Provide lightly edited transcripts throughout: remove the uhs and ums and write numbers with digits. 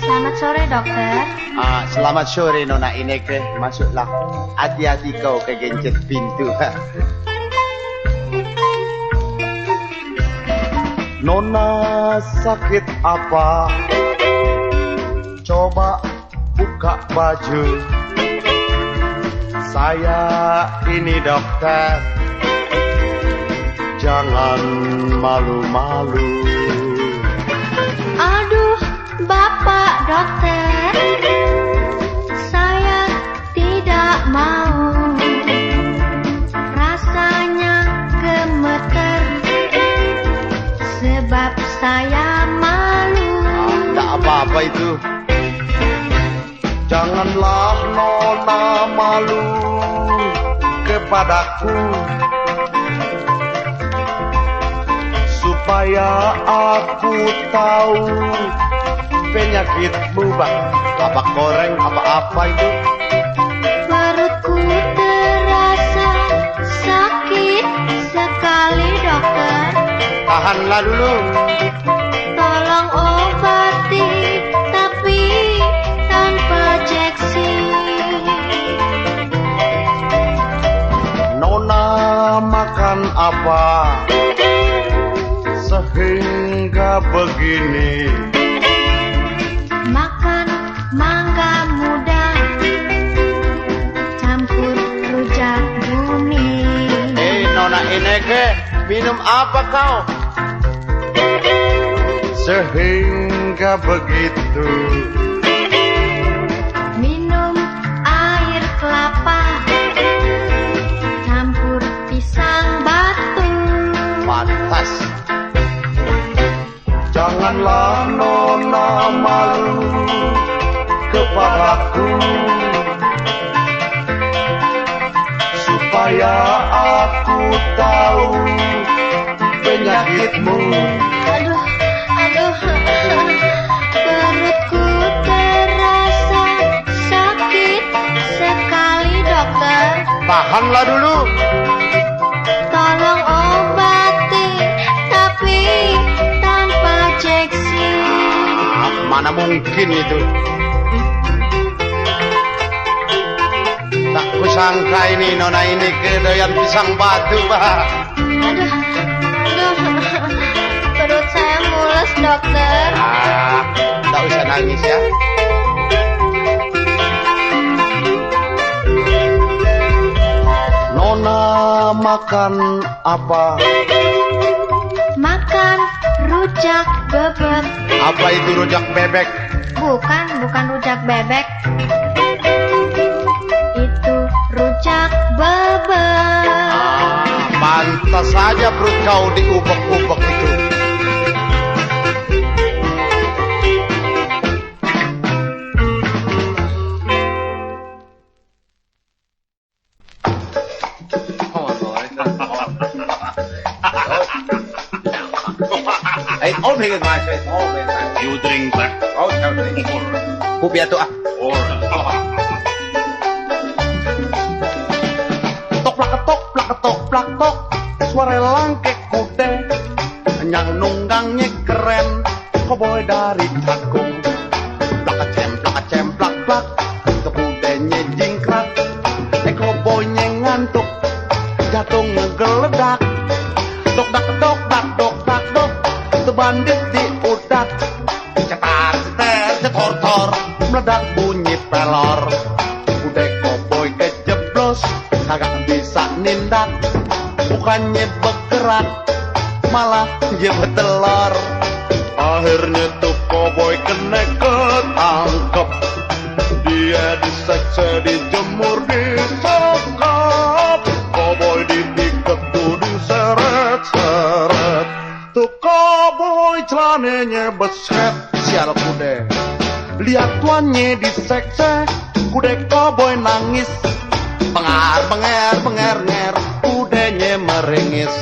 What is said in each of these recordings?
Selamat sore, dokter. Selamat sore Nona Ineke. Masuklah. Hati-hati kau kegencet pintu. Nona sakit apa? Coba buka baju. Saya ini dokter. Jangan malu-malu. Aduh, Bapak dokter, saya tidak mau. Rasanya gemeter, sebab saya malu. Tidak apa-apa itu. Janganlah Nona malu kepadaku, supaya aku tahu penyakitmu, Bang. Apa koreng, apa itu? Perutku terasa sakit sekali, dokter. Tahanlah dulu. Tolong obati, tapi tanpa injeksi. Nona makan apa sehingga begini? Makan mangga muda, campur rujak bumi. Nona Ineke, minum apa kau? Sehingga begitu. Minum air kelapa, campur pisang batu. Pantas. Janganlah Nona malu kepadaku, supaya aku tahu penyakitmu. Aduh, perutku terasa sakit sekali, dokter. Tahanlah dulu. Tolong obati, tapi tanpa injeksi. Mana mungkin itu? Tak kusangka ini Nona ini kedoyan pisang batu, Pak. Aduh, perut saya mules, dokter. Tak usah nangis ya. Nona makan apa? Makan rujak bebek. Apa itu rujak bebek? Bukan rujak bebek. Itu rujak bebek. Pantas saja perut kau diubek-ubek itu. All big my face, all big. You drink black. Oh, drink. Kopi atuh ah. Tok plak ketok, suara langkek kude, yang nunggangnya keren, cowboy dari Cakung. Plak plak, kebudenya jingkrak, cowboynya ngantuk, jatuh ngegeledak, dok dak, bandit diudak, cetor, meledak bunyi pelor, udah cowboy kejeblos, kagak bisa nindak, bukannya bergerak, malah dia bertelur. Akhirnya tuh cowboy kena ketangkep, dia diseksa, dijemur, disokap, cowboy dipikat tuh diseret-seret. Tuh cowboy celananya beset, sial kude. Lihat tuannya diseksa, kude cowboy nangis. Bengar, kudenya meringis.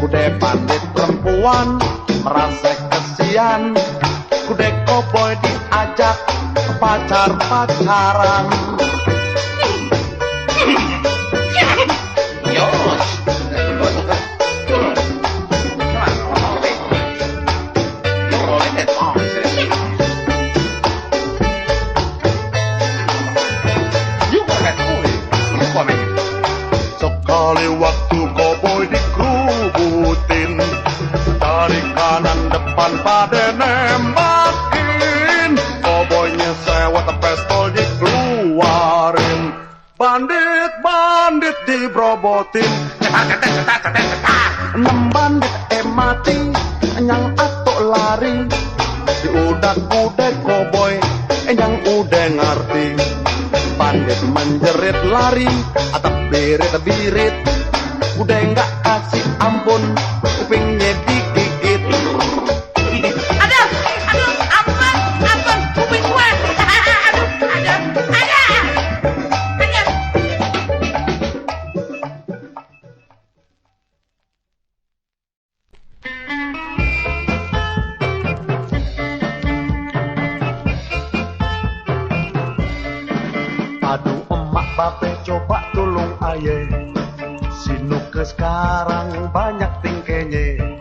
Kude pandit perempuan merasa kesian. Kude cowboy diajak pacaran. Sultan pada nembakin, koboynya sewot pistol dikeluarin, bandit-bandit dibrobotin. 6 bandit mati, yang atok lari, si udak-udak koboy yang udah ngerti. Bandit menjerit lari, atap birit-birit, udah nggak kasih ampun, kupingnya digigit. Aduh, ampun, kuping gue. Aduh. Aduh emak babe coba tolong aye, si Nuke sekarang banyak tingkahnya.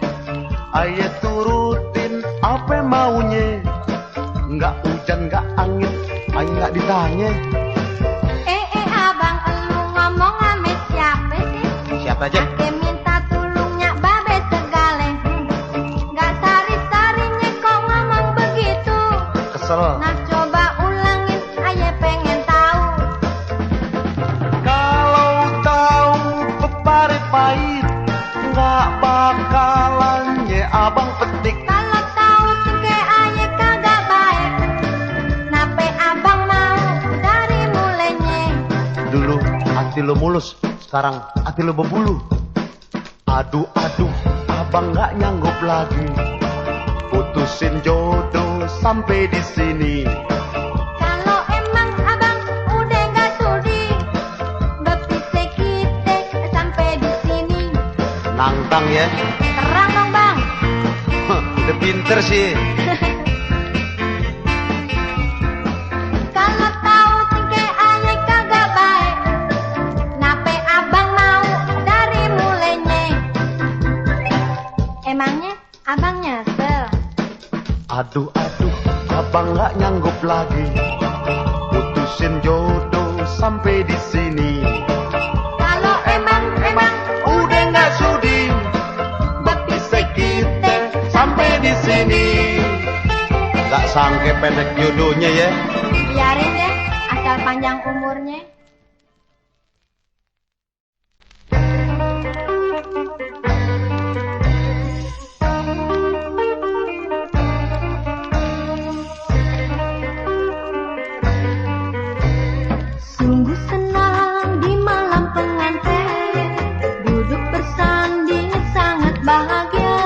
Aye turutin apa maunya, nggak hujan nggak angin, aye nggak ditanya. Abang, elu ngomong sama siapa sih? Siapa aja? Ake minta tolongnya babe segale. Gak sari-sarinya kok ngomong begitu. Kesel. Nah coba ulangin, aye pengen tahu. Kalau tahu peparit pahit, nggak bakalan ye abang petik. Kalau tahu tingke aye kagak baik, nape abang mau dari mulanya? Dulu hati lo mulus, sekarang hati lo berbulu. Aduh, abang nggak nyanggup lagi, putusin jodoh sampai di sini. Kalau emang abang udah gak sudi, berpisah kita sampai di sini. Nantang ya, Terang dong bang. udah pinter sih. Kalau tahu tingke aye kagak baik, nape abang mau dari mulanya? Emangnya abang nyesel? Aduh, abang nggak nyanggup lagi, putusin jodoh sampai di sini. Kalau emang Udah nggak sudi, berpisah kita sampai di sini. Nggak sangke pendek jodohnya ya. biarin ya, asal panjang umurnya. Sungguh senang di malam pengantin, duduk bersanding sangat bahagia.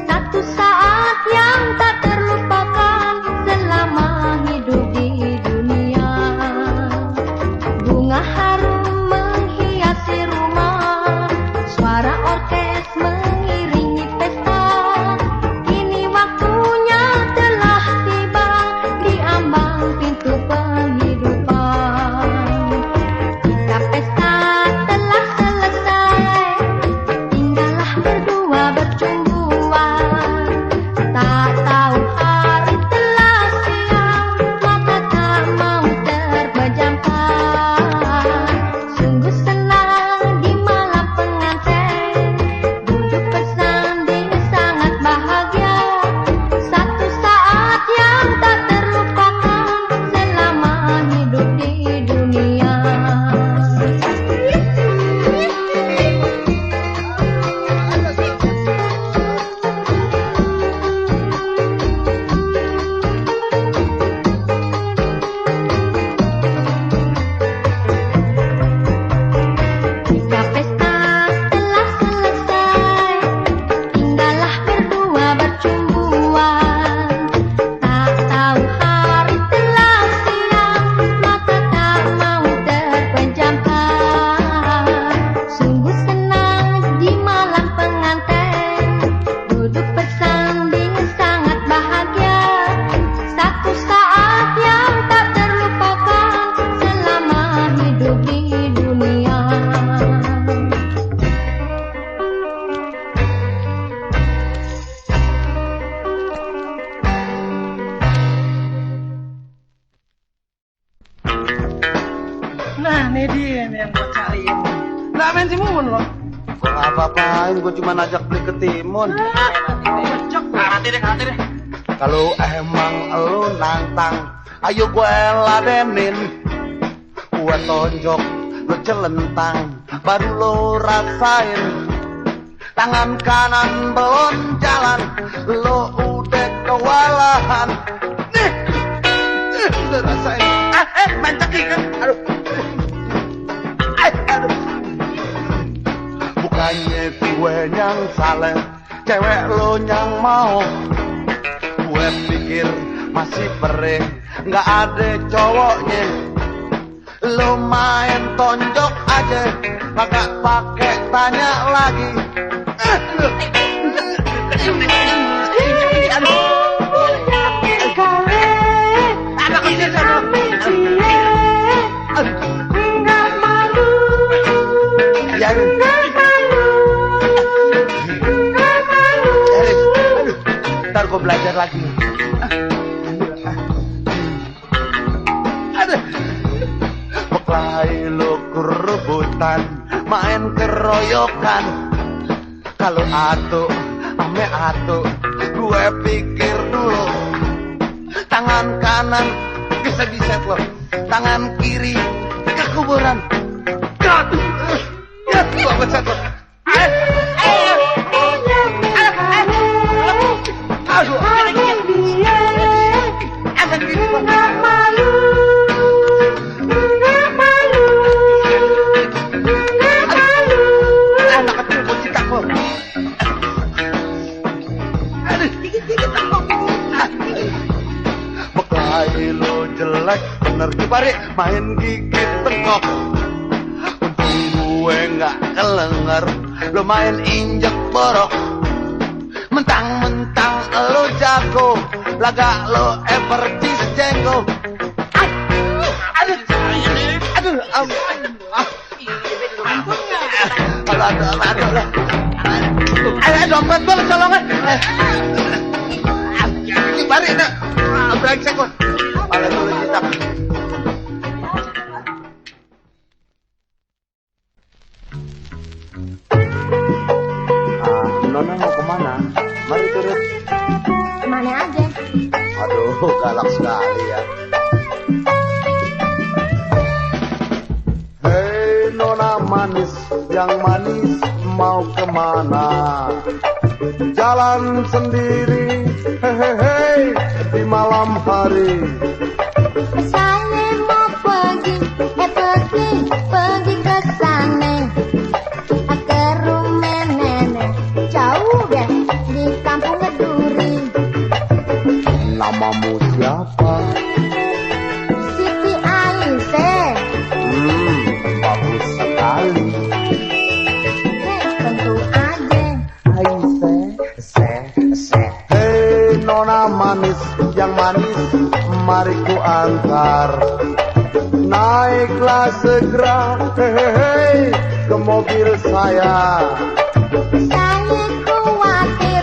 Satu saat yang tak terlupakan selama hidup di dunia. Bunga harum menghiasi rumah, suara orkes mengiringi pesta. Kini waktunya telah tiba di ambang pintu penghidupan. Jika pesta telah selesai, tinggallah berdua bercumbuan. Tak tahu hari telah siang, mata tak mau terpejamkan. Sungguh senang di malam pengantin, duduk bersanding sangat bahagia. Satu saat yang tak terlupakan selama hidup di dunia. Jika pesta telah selesai, tinggallah berdua bercumbuan. Tak tahu hari telah siang, mata tak mau terpejamkan. Sungguh senang di malam pengantin, duduk bersanding sangat bahagia. Satu saat yang tak terlupakan selama hidup di dunia. Nah, ini dia nih yang gue cariin. Nggak main Timun loh. Gua apa-apain, gua cuma ajak beli ketimun. Cocok tuh. deh, hati deh. Kalau emang lu nantang, ayo gue ladenin. Gue tonjok, lu celentang, baru lu rasain. Tangan kanan belum jalan, lu udah kewalahan. Nih, lu rasain. Main ceki kan? Aduh. Aduh. Bukannya gue yang salah, cewek lu yang mau. Gue pikir masih perih, nggak ada cowoknya. Lu main tonjok aja, kagak pakai tanya lagi. Ntar gue belajar lagi. Beklai lu kerebutan, main keroyokan. Kalau atu, ame atu, gue pikir dulu. Tangan kanan bisa diset lo, tangan kiri ke kuburan. Aduh, ya tua beset lo. Aduh, akan gini lo. Anak kecil bocika lo. Aduh, dikit-dikit lo. Beklai lo jelek bener dibari main gigit tengok. Untung gue nggak kelenger, lo main injek borok. Mentang-mentang lo jago, laga lo evertis jenggo. Aduh, aduh, aduh, dompet gue colongan. Bari itu, brengsek gue. Malah gue jitak. Nona mau kemana? Mari turun. Kemana aja? Aduh, galak sekali ya. Hei Nona manis, yang manis mau kemana? Jalan sendiri, hehehe, di malam hari. Saya mau pergi ke sana. Ke rumah nenek, jauh deh di kampung Keduri. Namamu siapa? Siti Aisyah. Bagus sekali. Tentu aja. Hei Nona manis, yang manis, mari ku antar. Naiklah segera, hehehe, ke mobil saya. Saya khawatir,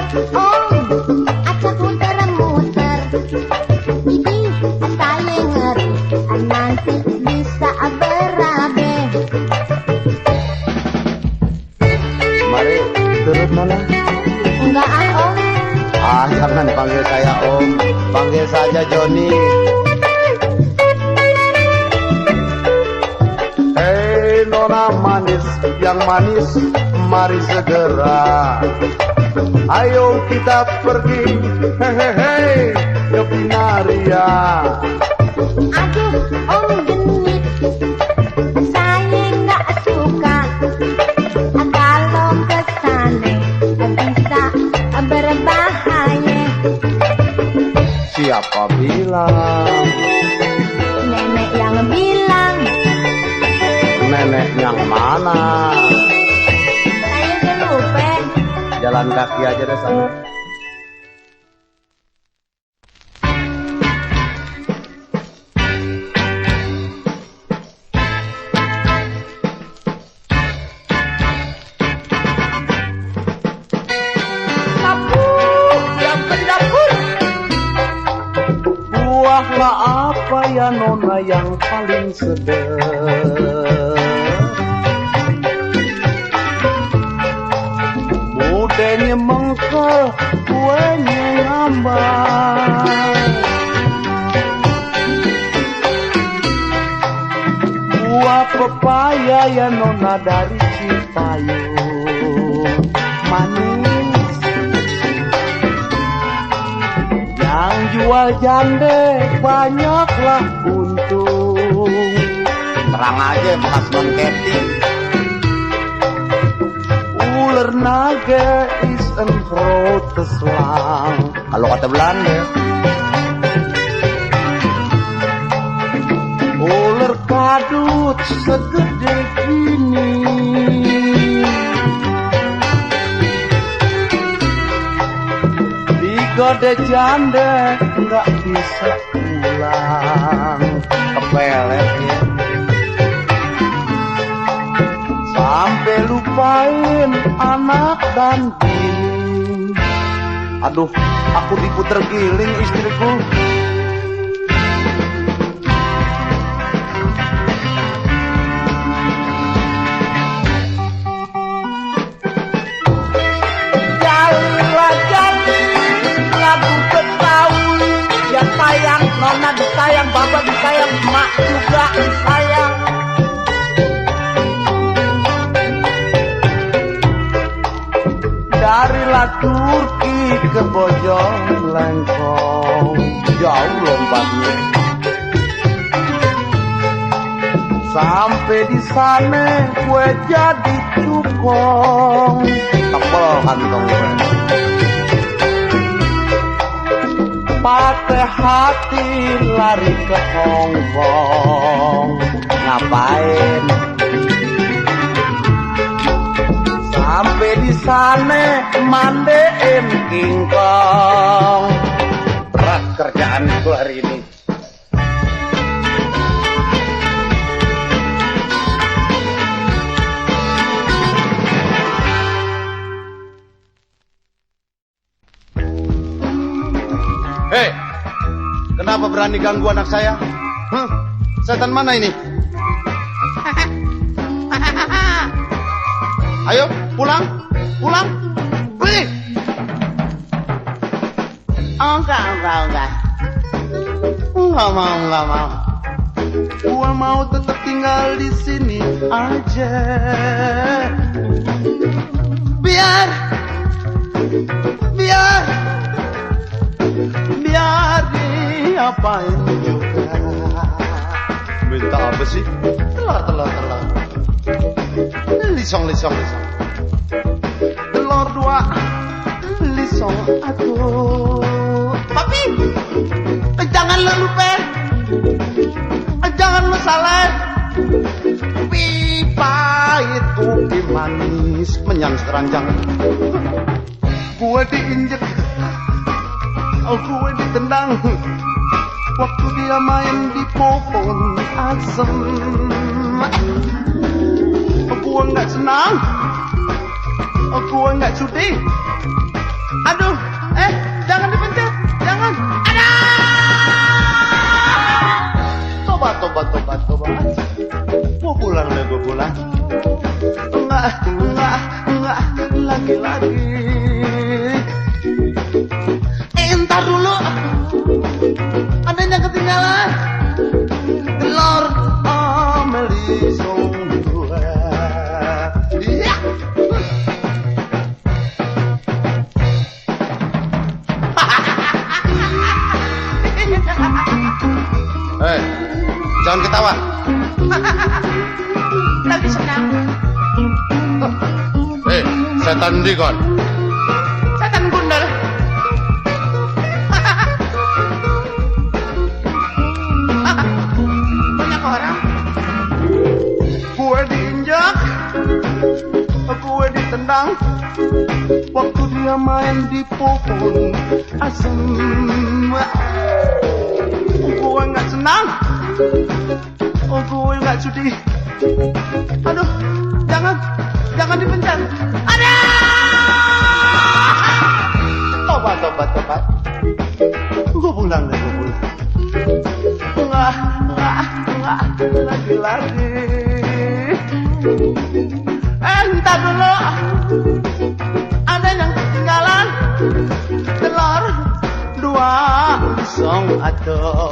acak muter-muter. Ini saya ngeri, nanti bisa berabe. Mari turun Nona. Enggak Om. Jangan panggil saya Om, panggil saja Joni. Hei Nona manis, yang manis, mari segera. Ayo kita pergi, hehehe, ke Binaria. Aduh, Om genit. Saya nggak suka. Kalau ke sana bisa berbahaya. Siapa bilang? Nenek yang bilang. Nenek yang mana? Saya lupa. Jalan kaki aja deh sana. Buahlah apa ya Nona yang paling sedap? Mudanya mengkal, kuenya ngambang. Buah pepaya ya nona dari Cipayung, manis. Yang jual jande banyaklah untung. Terang aja bekas non Keti. Ular naga is een grote slang. Kalau kata Belanda, Ular kadut segede gini. Digode janda nggak bisa pulang. kepelet ya. Sampai lupain anak dan bini. Aduh, aku diputer giling istriku. Jalilah jali, lagu Betawi. Yang sayang, nona disayang, bapak disayang, emak juga disayang. Darilah Turki ke Bojong-Lengkong, jauh lompatnya. Sampai di sana gue jadi cukong, Tebel kantong gue. pakai hati lari ke Hong Kong. Ngapain? Sampai di sana mandein kingkong. Berat kerjaan itu hari ini. Hei, kenapa berani ganggu anak saya? Hah? Setan mana ini? Ayo, pulang, pulang, pergi. Enggak. Enggak mau. Gua mau tetap tinggal di sini aja. Biar Diapain juga. minta apa sih? Telur. Lisong. Telur dua, lisong atuh. Papi, jangan lo lupa, jangan lo salah. Pipa itu manis Menyang sekeranjang. gue diinjek, gue ditendang. Waktu dia main di pohon asem, gue nggak senang, gue nggak sudi. Aduh, jangan dipencet, jangan. Tobat. Gue pulang. Enggak, lagi. Entar dulu, ada yang ketinggalan. Telur melisong gue. Iya. Jangan ketawa. Lagi senang. Setan dikon. Setan gundul. Banyak orang. Gue diinjak, gue ditendang. Waktu dia main di pohon asem, gue nggak senang, gue nggak sudi. Aduh, jangan dipencet. Ada. Tobat. Gue pulang. Enggak, lagi. Entar dulu. Ada yang ketinggalan. dua song atuh.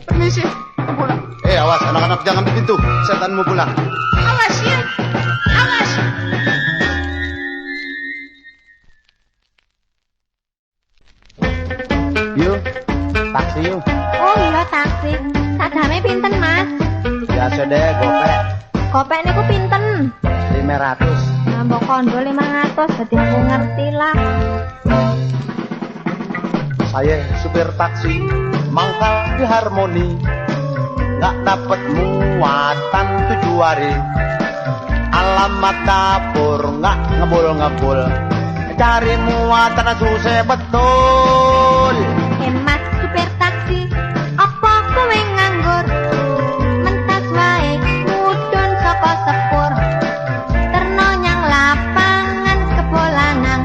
Permisi, pulang. Awas anak-anak jangan di pintu. Setan mau pulang. Awas ya, awas. Yuk, taksi yuk. Oh iya taksi. Sadame pinten Mas? Biasa deh gopek Kopek niku pinten? 500. Nambah kondo 500, jadi aku ngerti lah. Saya supir taksi mangkal di Harmoni, nggak dapet muatan 7 hari. Alamat dapur nggak ngebul, cari muatan susah betul. Mas supir taksi, apa kowe nganggur? Mentas wae mudhun saka sepur. Terno nyang lapangan kebolanan,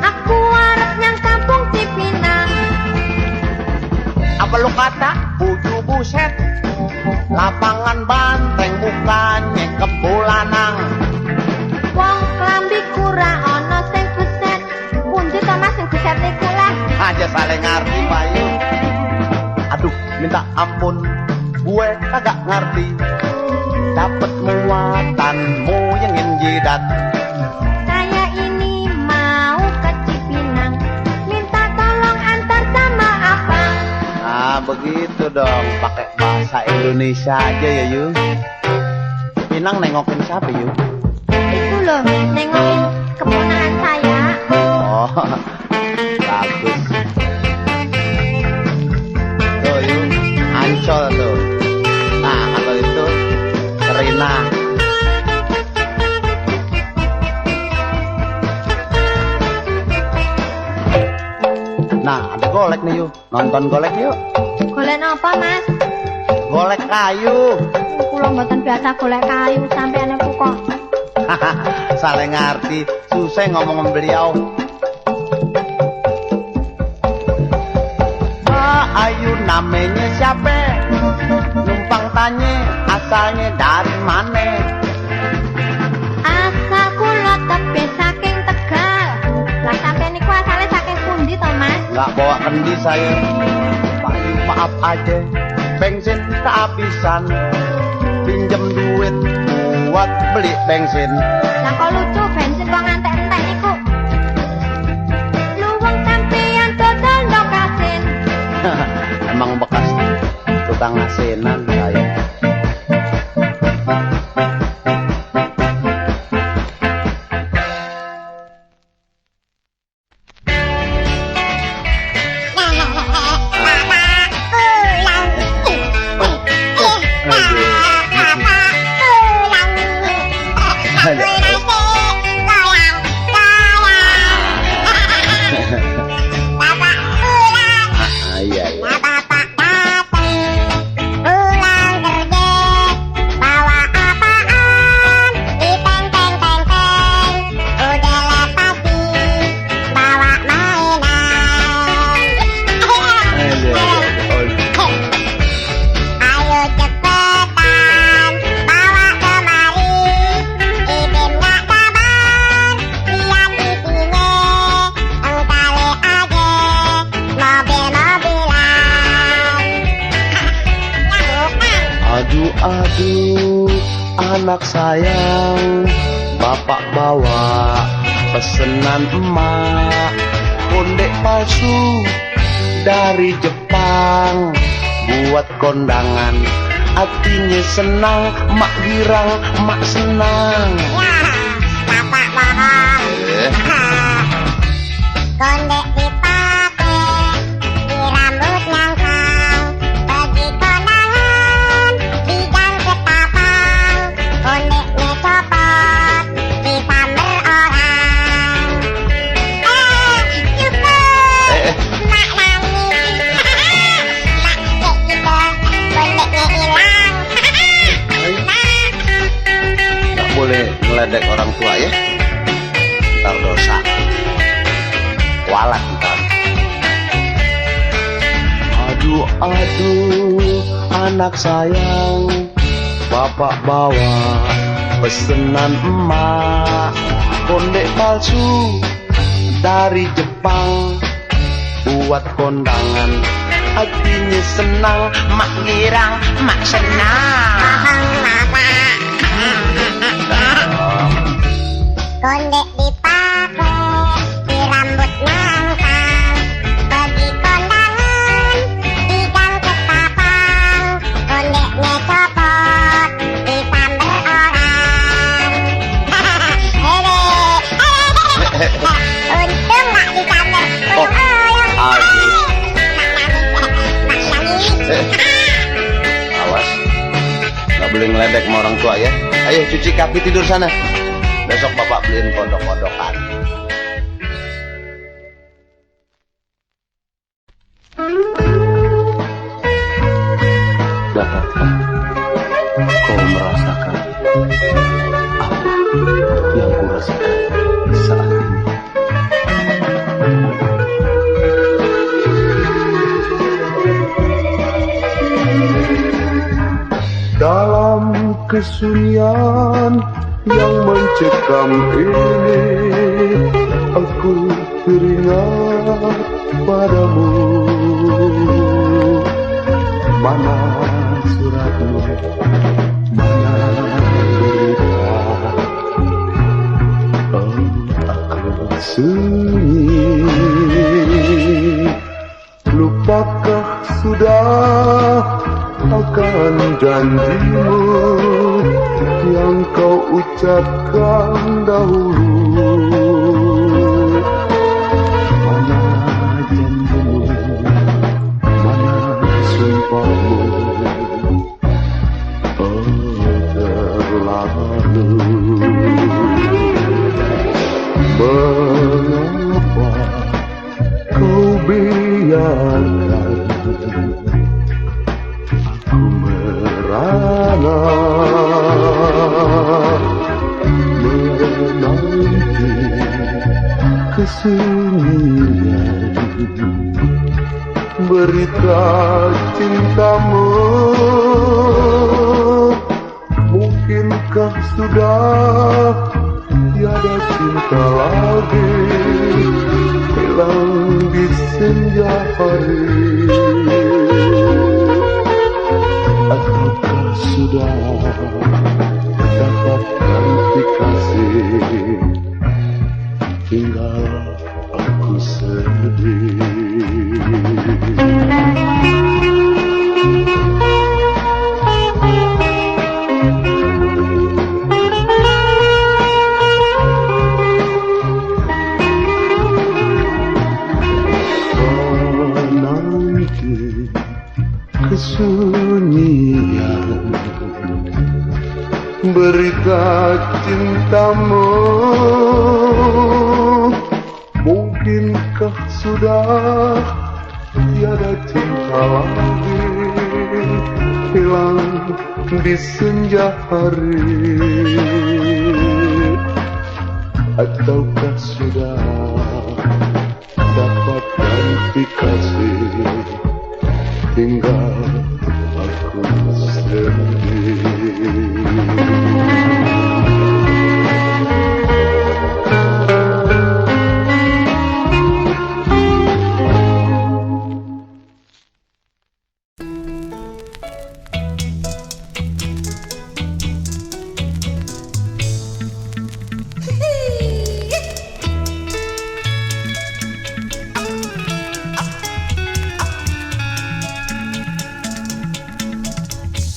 aku arep nyang kampung Cipinang. Apa lu kata buju buset? Lapangan banteng bukannya kebolanang. Wong klambi kura ana sing beset. Pundi to Mas sing beset niku lah? Aja saling ngerti Bayu. Aduh, minta ampun, gue kagak ngerti. Dapet muatanmu yang jidat. Saya ini mau ke Cipinang, minta tolong antar sama abang. Nah, begitu dong, pakai bahasa Indonesia aja ya, Yu. Pinang nengokin siapa, Yu? Itu loh, nengokin keponakan saya. Oh, bagus. Tuh, Yu, Ancol tuh. Nah, kalau itu Serina. Nah, ada golek nih, Yu. Nonton golek yuk. Golek apa Mas? Golek kayu. Kulo mboten biasa golek kayu sampeyan niku kok. Salah ngerti, susah ngomong beliau. Ayu namanya siapa? Numpang tanya asalnya dari mana? Asal kulo tepe saking Tegal. Lah sampeyan niku asale saking pundi to Mas? Nggak bawa kendi saya. Pak Yu maaf aja, bensin kehabisan. Pinjem duit buat beli bensin. Lah kok lucu bensin kok ngantek-entek niku. Lu wong sampeyan dodol ndok asin. Emang bekas tukang asinan saya. Iya, iya. Aduh, anak sayang, bapak bawa pesenan emak, kondek palsu dari Jepang, buat kondangan, hatinya senang, mak girang, mak senang. Bapak bohong. Kondek dipake di rambut nyangkang, pergi kondangan di gang ketapang, kondeknya copot di samber orang. Cukup mak nangis. Mak kayak gitu kondeknya hilang. Nggak boleh ngeledek orang tua ya, ntar dosa. Walat ntar. Aduh, anak sayang, bapak bawa pesenan emak, kondek palsu dari Jepang buat kondangan. Hatinya senang, mak girang, mak senang. Kondek dipakai di rambut nangkang, pergi kondangan di gang ketapang. Kondeknya copot di sambal orang. Untung mak dicamber ulung-ulung. Awas, nggak boleh ngeledek sama orang tua ya. Ayo cuci kaki tidur sana. Besok bapak beliin kodok-kodokan. Dapatkah kau merasakan apa yang kurasakan saat ini? Dalam kesunyian yang mencekam ini, aku teringat padamu. Mana suratmu, mana berita, aku sunyi. Lupakah sudah akan janjimu yang kau ucapkan dahulu? Mana janjimu, mana sumpahmu? Oh, terlalu. Mengapa kau biarkan aku merana menanti kesunyian berita cintamu? Mungkinkah sudah tiada cinta lagi hilang di senja hari? Ataukah sudah dapatkan kasih, tinggal aku sedih. Menanti kesunyian berita cintamu. Mungkinkah sudah tiada cinta lagi hilang di senja hari? Ataukah sudah dapatkan kasih, tinggal aku sendiri.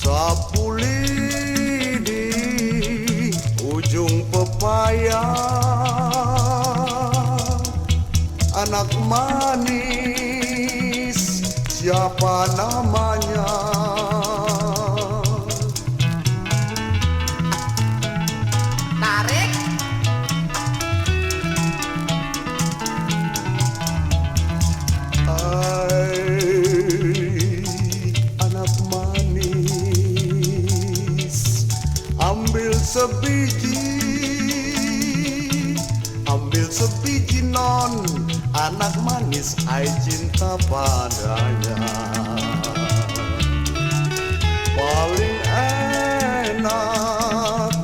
Sapu lidi ujung pepaya, anak manis siapa namanya? Tarik. Anak manis, ambil sebiji non. Anak manis, ai cinta padanya. Paling enak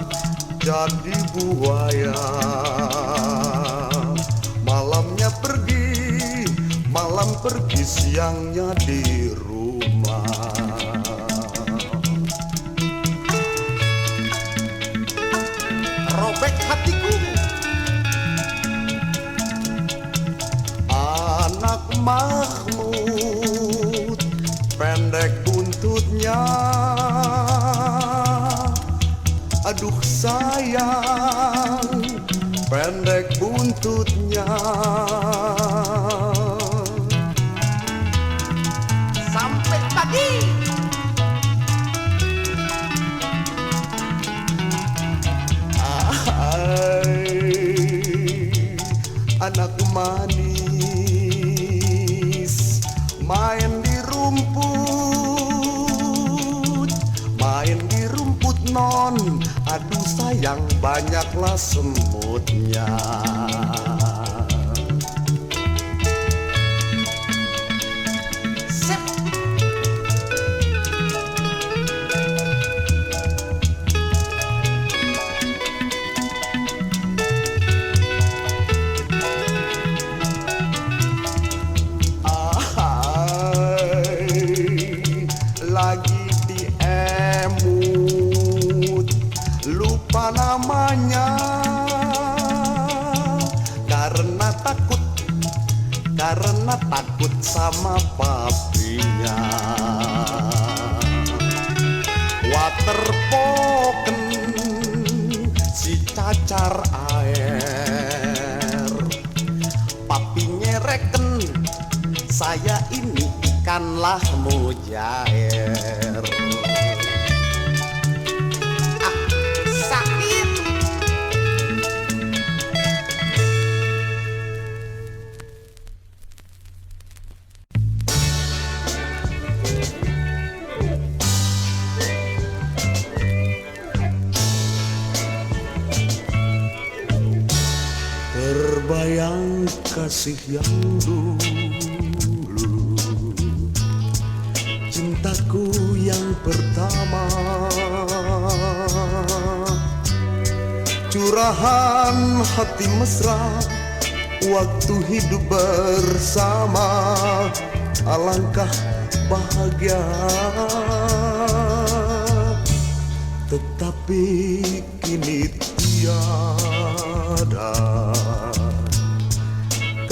jadi buaya, malamnya malam pergi siangnya di rumah. Robek hatiku, anak Mahmud, pendek buntutnya. Aduh sayang, pendek buntutnya. Sampai pagi. Anak manis, main di rumput non. Aduh sayang, banyaklah semutnya. Sip. Lagi diemut, lupa namanya. Karena takut sama papinya. Waterpoken si cacar air, papi nyereken saya ini ikanlah mujair. Sakit. Terbayang kasih yang dulu, cintaku yang pertama, curahan hati mesra waktu hidup bersama. Alangkah bahagia, tetapi kini tiada.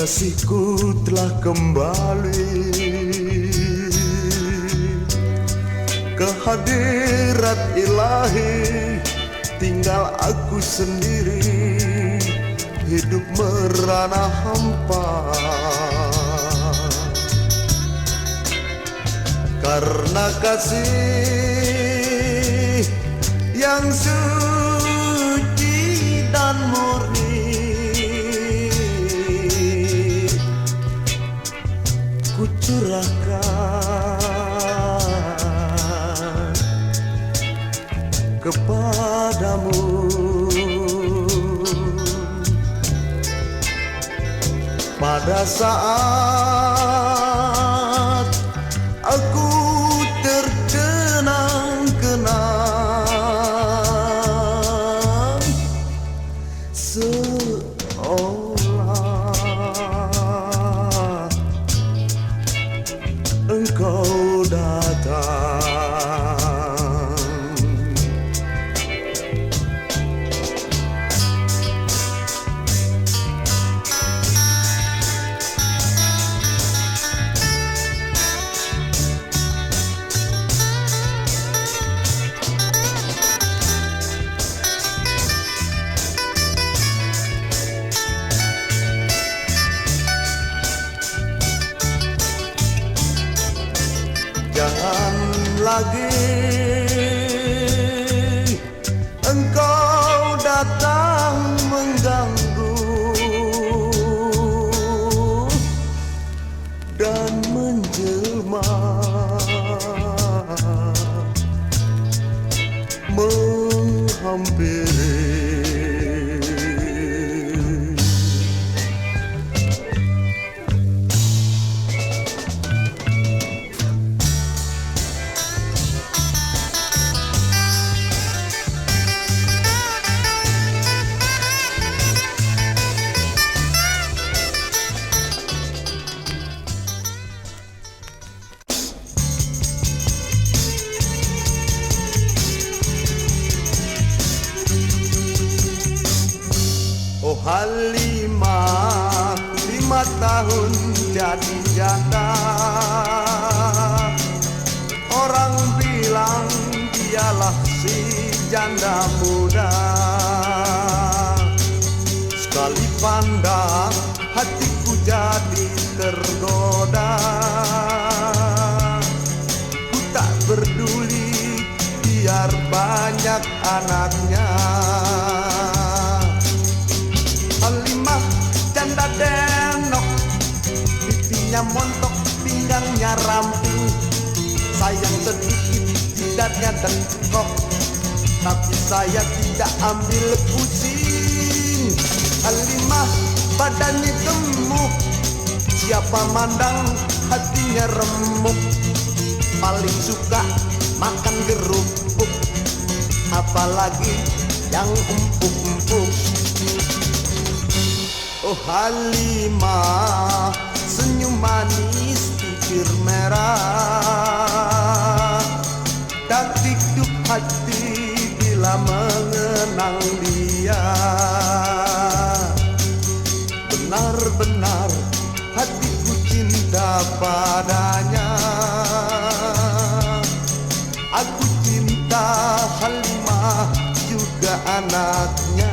Kasihku telah kembali ke hadirat ilahi. Tinggal aku sendiri, hidup merana hampa. Karena kasih yang suci dan murni, ku curahkan kepadamu. Pada saat aku terkenang-kenang, seolah engkau datang. Jangan lagi engkau datang mengganggu dan menjelma menghampiri. Halimah 5 tahun jadi janda. Orang bilang dialah si janda muda. Sekali pandang hatiku jadi tergoda. Ku tak peduli biar banyak anaknya. Halimah janda denok, pipinya montok, pinggangnya ramping. Sayang sedikit jidatnya dengkok, tapi saya tidak ambil pusing. Halimah badannya gemuk, siapa mandang hatinya remuk. Paling suka makan kerupuk, apalagi yang empuk-empuk. Oh Halimah, senyum manis, bibir merah. Tak tikduk hati bila mengenang dia. Benar-benar hatiku cinta padanya. Aku cinta Halimah juga anaknya.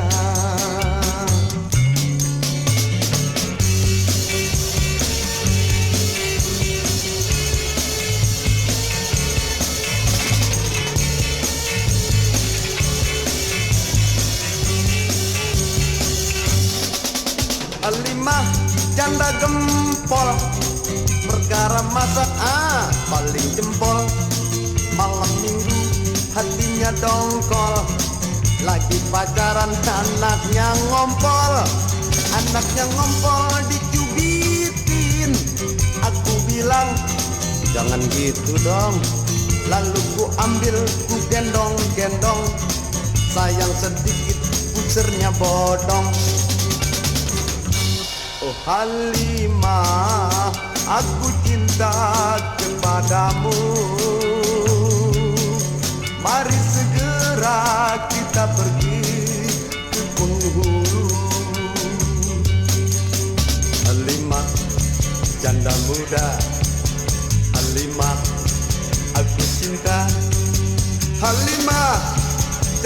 Halimah janda gempol, perkara masak paling jempol. Malam minggu hatinya dongkol, lagi pacaran anaknya ngompol. Anaknya ngompol dicubitin, aku bilang jangan gitu dong. Lalu ku ambil, ku gendong-gendong. Sayang sedikit pusernya bodong. Oh Halimah, aku cinta kepadamu. Mari segera kita pergi ke penghulu. Halimah, janda muda. Halimah, aku cinta. Halimah,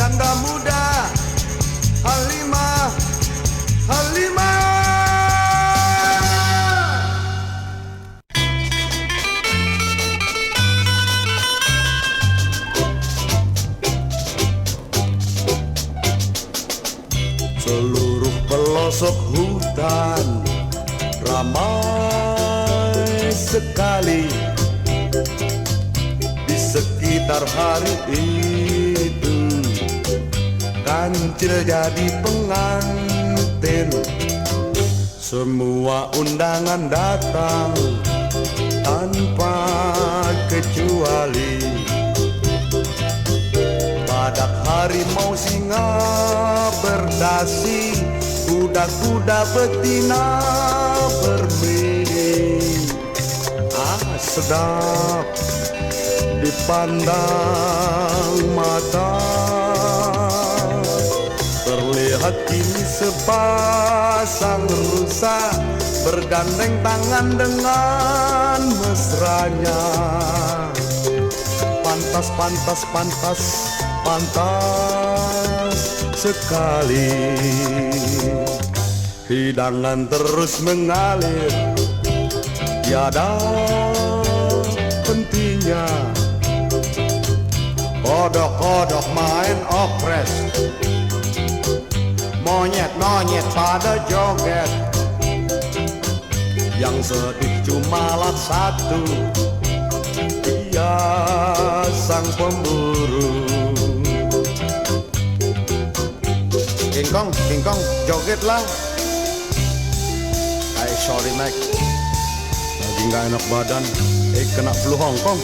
janda muda. Halimah, Halimah. Seluruh pelosok hutan ramai sekali. Di sekitar hari itu kancil jadi pengantin. Semua undangan datang tanpa kecuali. Badak, harimau, singa berdasi, kuda-kuda betina bermain. Sedap dipandang mata. Terlihat kini sepasang rusa bergandeng tangan dengan mesranya. Pantas, pantas, pantas, pantas sekali. Hidangan terus mengalir, tiada hentinya. Kodok-kodok main opres, monyet-monyet pada joget. Yang sedih cumalah satu, dia sang pemburu. King Kong, jogetlah. Sorry Mike, lagi gak enak badan, kena flu Hong Kong.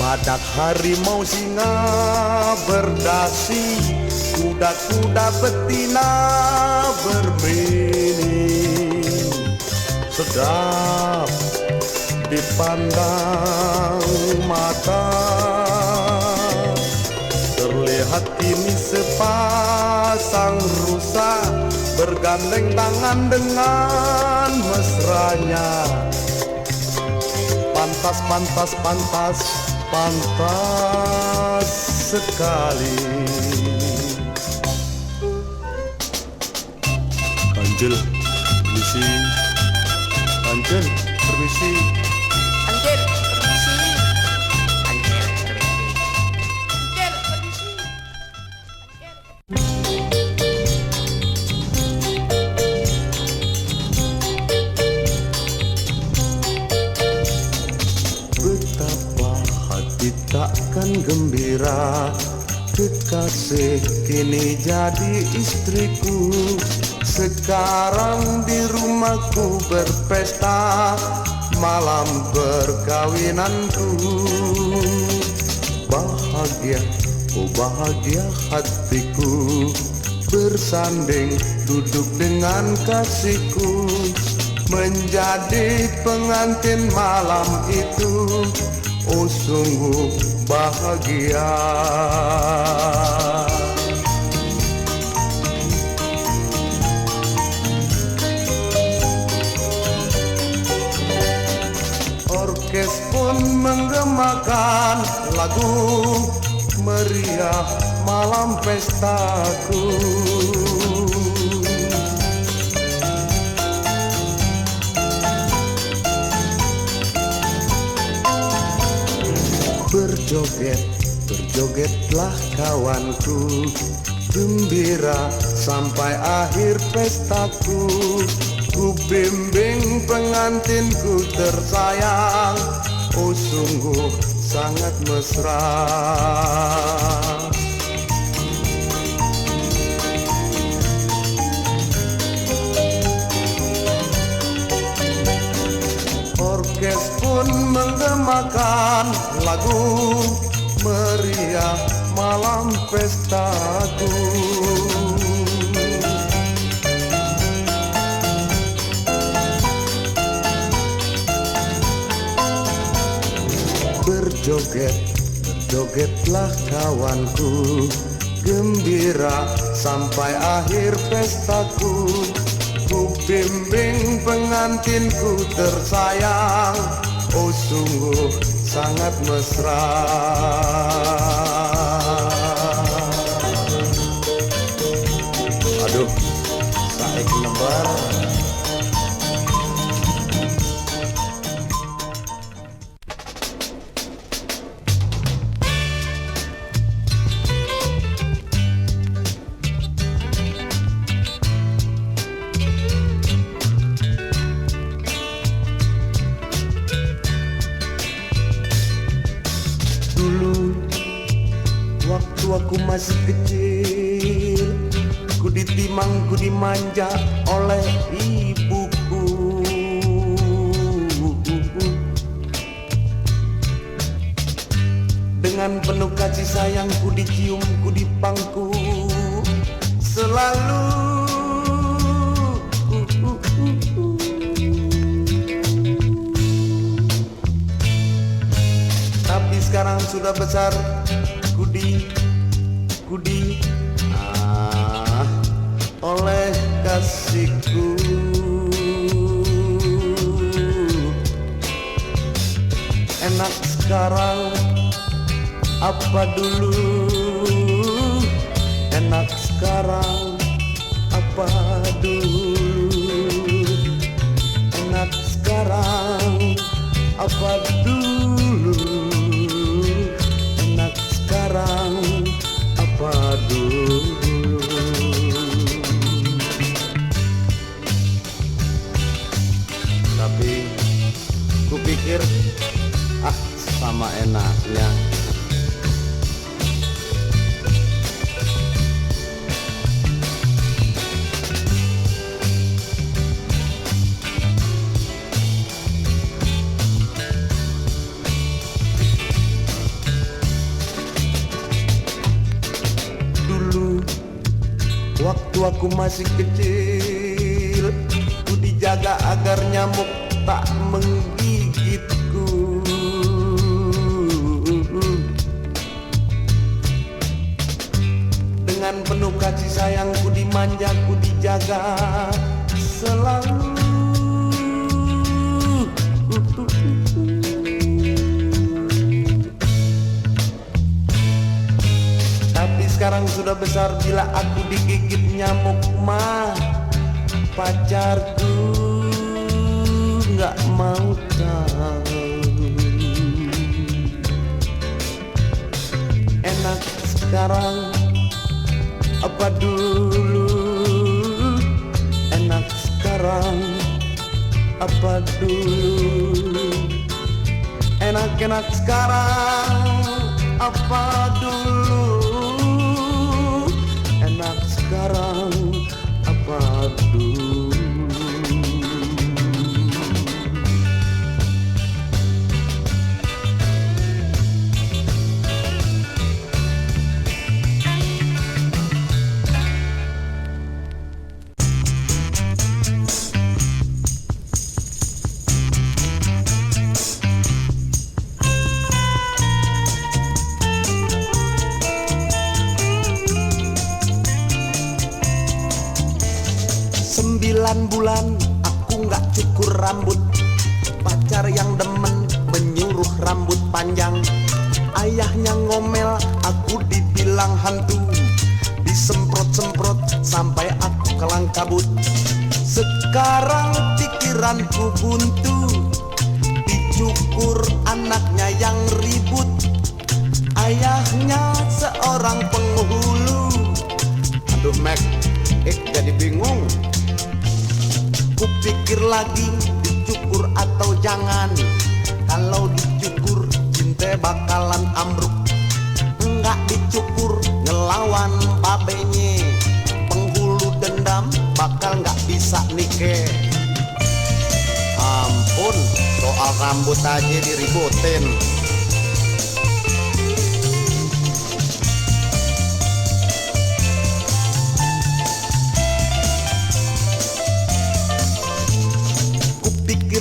Badak, harimau, singa berdasi, kuda-kuda betina bermain. Sedap dipandang mata. kini sepasang rusa bergandeng tangan dengan mesranya. Pantas, pantas, pantas, pantas sekali. Kanjel, permisi. Kanjel, permisi. Anjir, permisi. Anjir, permisi. Anjir, permisi. Betapa hati takkan gembira, kekasih kini jadi istriku. Sekarang di rumahku berpesta, malam perkawinanku. Bahagia, oh bahagia hatiku, bersanding duduk dengan kasihku, menjadi pengantin malam itu. Oh sungguh bahagia. Orkes pun menggemakan lagu meriah malam pestaku. Berjoget, berjogetlah kawanku, gembira sampai akhir pestaku. Ku bimbing pengantinku tersayang, oh sungguh sangat mesra. Orkes pun menggemakan lagu meriah malam pestaku. Berjoget, berjogetlah kawanku, gembira sampai akhir pestaku. Ku bimbing pengantinku tersayang, oh sungguh sangat mesra. Aduh, saiki lembar. Waktu aku masih kecil, ku ditimang, ku dimanja oleh ibuku. Dengan penuh kasih sayang ku dicium, ku dipangku selalu. Tapi sekarang sudah besar, kudi oleh kasihku. Enak sekarang apa dulu, enak sekarang apa dulu, enak sekarang apa dulu, enak sekarang apa dulu. Tapi kupikir sama enaknya. Waktu aku masih kecil, ku dijaga agar nyamuk tak menggigitku. Dengan penuh kasih sayang ku dimanja, ku dijaga selalu. Tapi sekarang sudah besar, bila aku digigit nyamuk mah pacarku nggak mau tahu. Enak sekarang apa dulu? Enak sekarang apa dulu? Enak-enak sekarang apa dulu? Enak sekarang apa dulu? Bulan aku nggak cukur rambut, pacar yang demen menyuruh rambut panjang. Ayahnya ngomel, aku dibilang hantu, disemprot-semprot sampai aku kelang kabut. Sekarang pikiranku buntu, dicukur anaknya yang ribut. Ayahnya seorang penghulu. Aduh Mac, jadi bingung. Kupikir lagi dicukur atau jangan. Kalau dicukur cinta bakalan ambruk. Enggak dicukur ngelawan babenya. Penghulu dendam bakal nggak bisa nikah. Ampun, soal rambut aja diributin.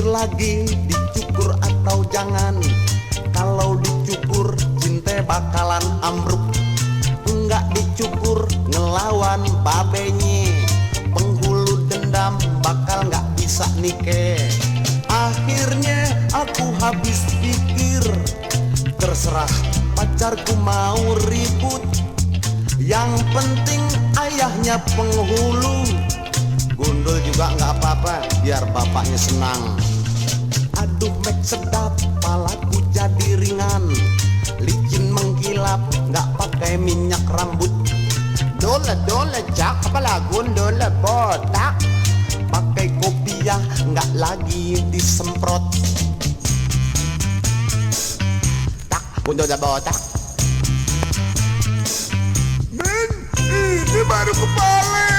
Lagi dicukur atau jangan. Kalau dicukur cinta bakalan ambruk. Enggak dicukur ngelawan babenya. Penghulu dendam bakal nggak bisa nikah. Akhirnya aku habis pikir, terserah pacarku mau ribut, yang penting ayahnya penghulu. Gundul juga nggak apa-apa, biar bapaknya senang. Aduh Mek sedap, palaku jadi ringan. Licin mengkilap, nggak pakai minyak rambut. Dole jak, kepala gundul botak. Pakai kopiah, nggak lagi disemprot. Tak, gundul botak. Men, ini baru kepala.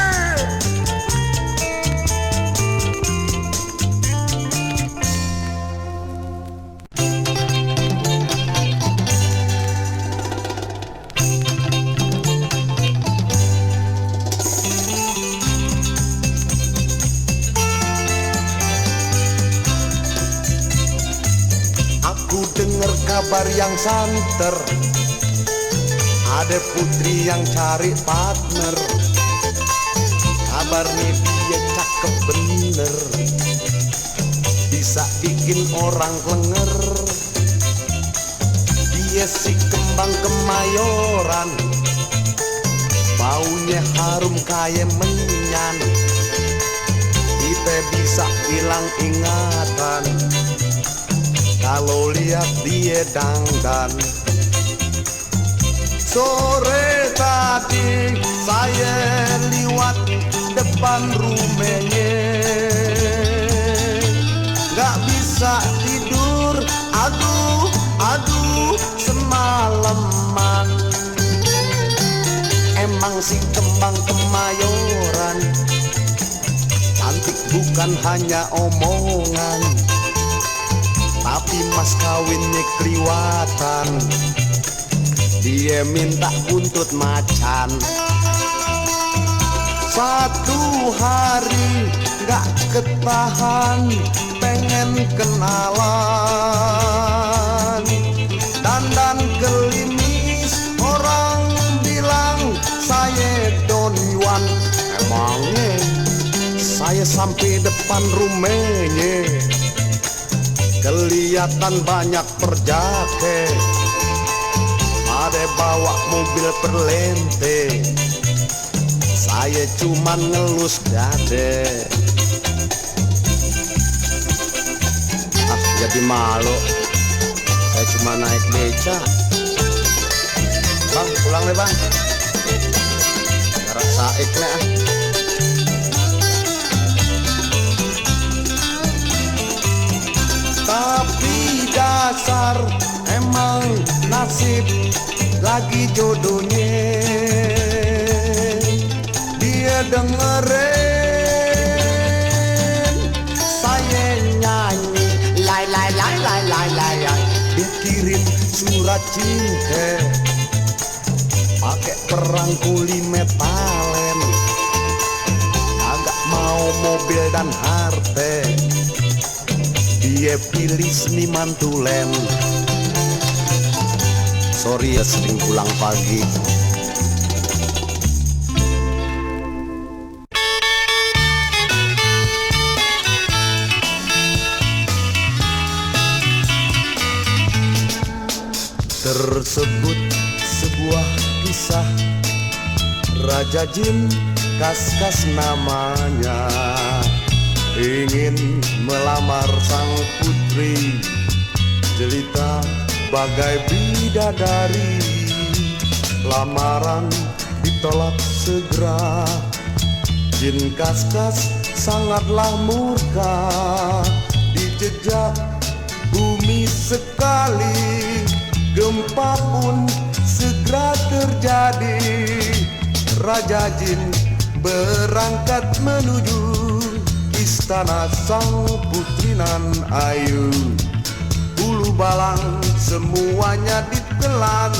Dengar kabar yang santer, ada putri yang cari partner. Kabarnya dia cakep bener, bisa bikin orang lenger. Dia si kembang kemayoran, baunya harum kayak menyan. Kita bisa hilang ingatan kalau lihat dia dangdan. Sore tadi saya liwat depan rumahnya, nggak bisa tidur, aduh semalaman. Emang si kembang kemayoran cantik bukan hanya omongan, tapi mas kawinnya keliwatan. Dia minta buntut macan. Satu hari gak ketahan, pengen kenalan. Dandan gelimis, orang bilang saya duluan. Emangnya saya sampai depan rumahnya, kelihatan banyak perjake, ada bawa mobil perlente. Saya cuman ngelus dade. Jadi malu, saya cuma naik beca. Bang, pulang deh bang. Jarak saik nih ah. Tapi dasar emang nasib lagi jodohnya. Dia dengerin saya nyanyi, lay lay lay lay lay lay. Dia kirim surat cinta pakai perangkuli metalen, agak mau mobil dan harta. Dia pilih seniman tulen. Sorry ya sering pulang pagi. Tersebut sebuah kisah Raja Jin, Kas-Kas namanya, ingin melamar sang putri jelita bagai bidadari. Lamaran ditolak segera. Jin Kas-Kas sangatlah murka, dijejak bumi sekali. Gempa pun segera terjadi. Raja Jin berangkat menuju istana sang putri nan ayu. Bulu balang semuanya ditelan,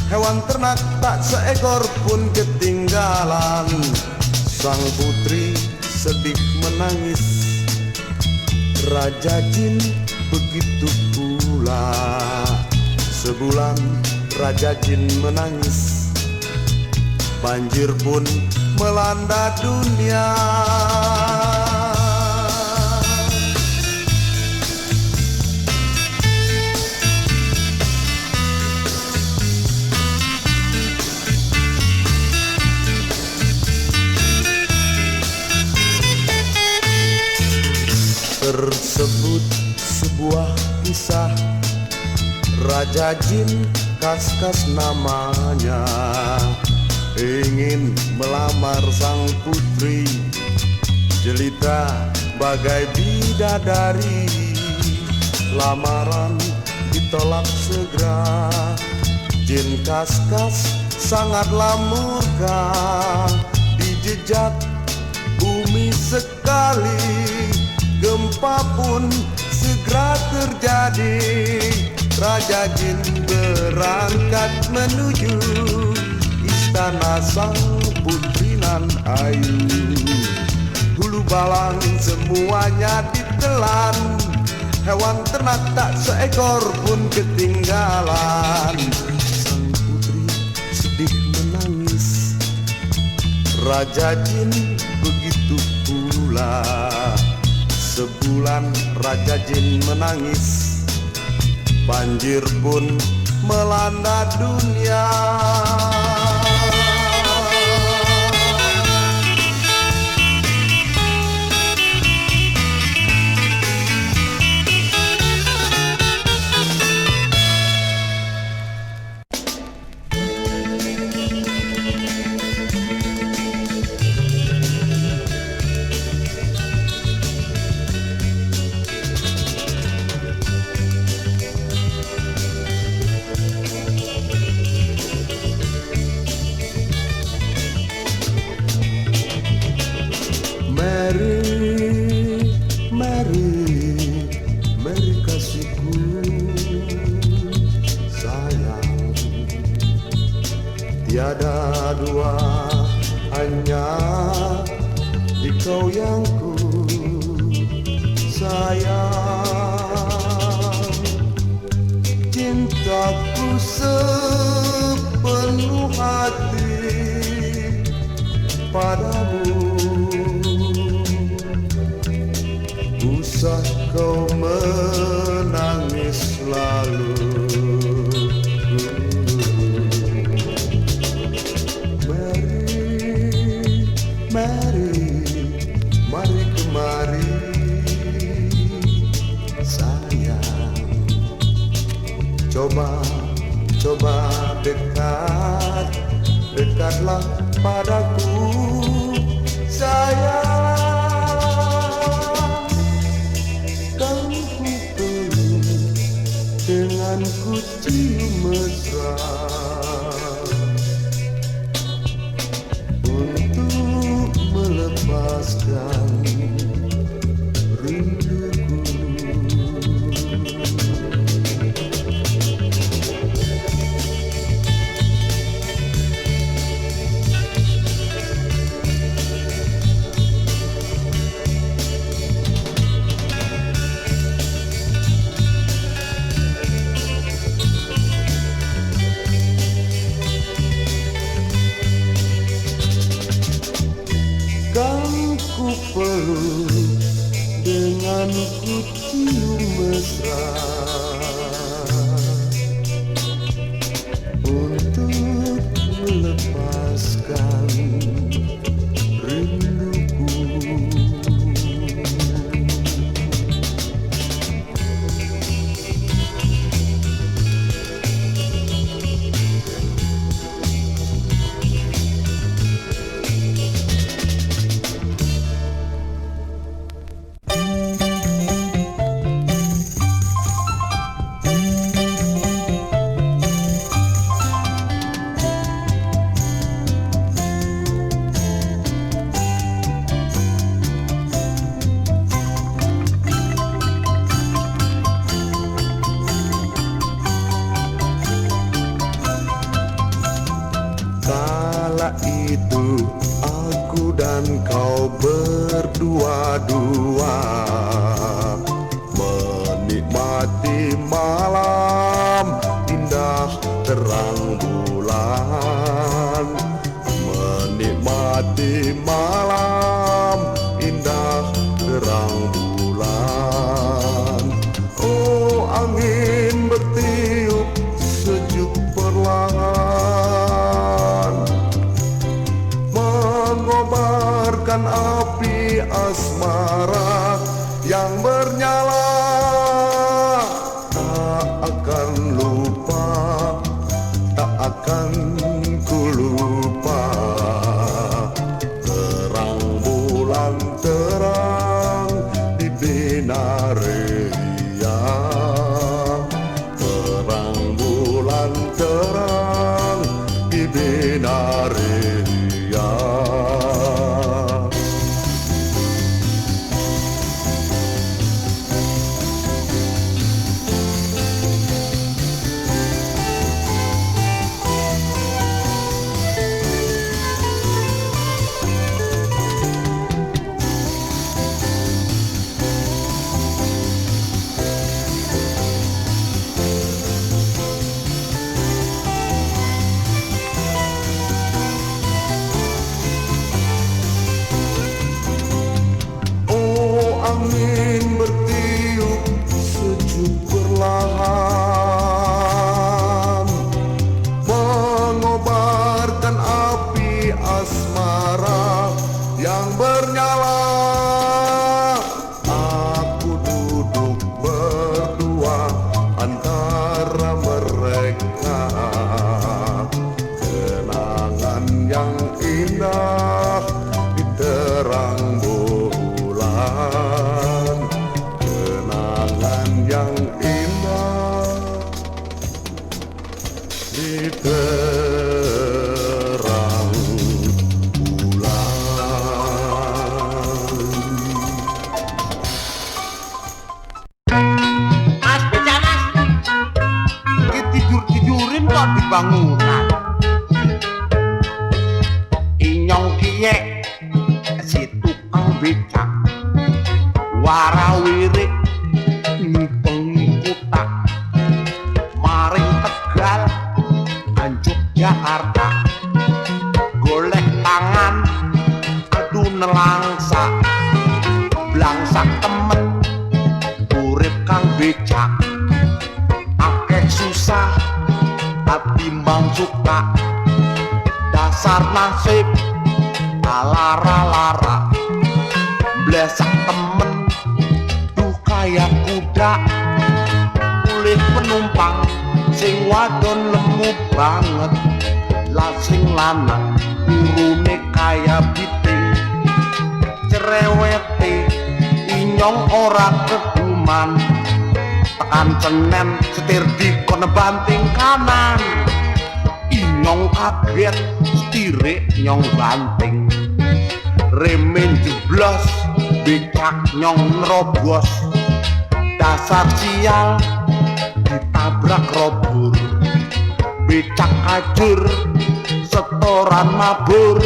hewan ternak tak seekor pun ketinggalan. Sang putri sedih menangis, Raja Jin begitu pula. Sebulan Raja Jin menangis, banjir pun melanda dunia. Tersebut sebuah kisah Raja Jin, Kas-Kas namanya, ingin melamar sang putri jelita bagai bidadari. Lamaran ditolak segera. Jin Kas-Kas sangatlah murka, dijejak bumi sekali. Gempa pun segera terjadi. Raja Jin berangkat menuju istana sang putri nan ayu. Bulu balang semuanya ditelan, hewan ternak tak seekor pun ketinggalan. Sang putri sedih menangis, Raja Jin begitu pula. Sebulan Raja Jin menangis, banjir pun melanda dunia. Mary kasihku sayang, tiada dua, hanya dikau yang ku sayang. Cintaku sepenuh hati padamu. Usah kau menangis lalu. Mari kemari sayang. Coba dekat, dekatlah padaku sayang. Kamu peluk dengan ku cium mesra untuk melepaskan rinduku. Kan ku peluk dengan ku cium mesra untuk melepaskan rinduku. Kala itu aku dan kau berdua-dua menikmati malam indah terang bulan. Menikmati malam indah terang bulan. Oh, angin bertiup sejuk perlahan mengobarkan api asmara yang bernyala. Tak akan lupa, tak akan ku lupa. Terang bulan terang di Binaria. Terang bulan terang di Binaria. Angin bertiup sejuk perlahan mengobarkan api asmara yang bernyala. Aku duduk berdua antara mereka. Kenangan yang indah di terang bulan. Kenangan yang indah di terang bulan. Mas, beca mas. Tidur-tidurin kok di bangunan. Inyong kie si tukang beca warawirik nyupeng kutak maring Tegal Anjuk Jakarta golek tangan nelangsa blangsak temen urip kang becak akeh susah atimbang suka dasar nasib alara-lara blesak temen duh kaya kuda kulit penumpang sing wadon lemu banget lah sing lanang urune kaya biting cerewete inyong ora keduman tekan cenen setir dikon banting kanan inyong kaget setire nyong banting remen jeblos becak nyong nerobos dasar sial ditabrak robur becak ajur setoran mabur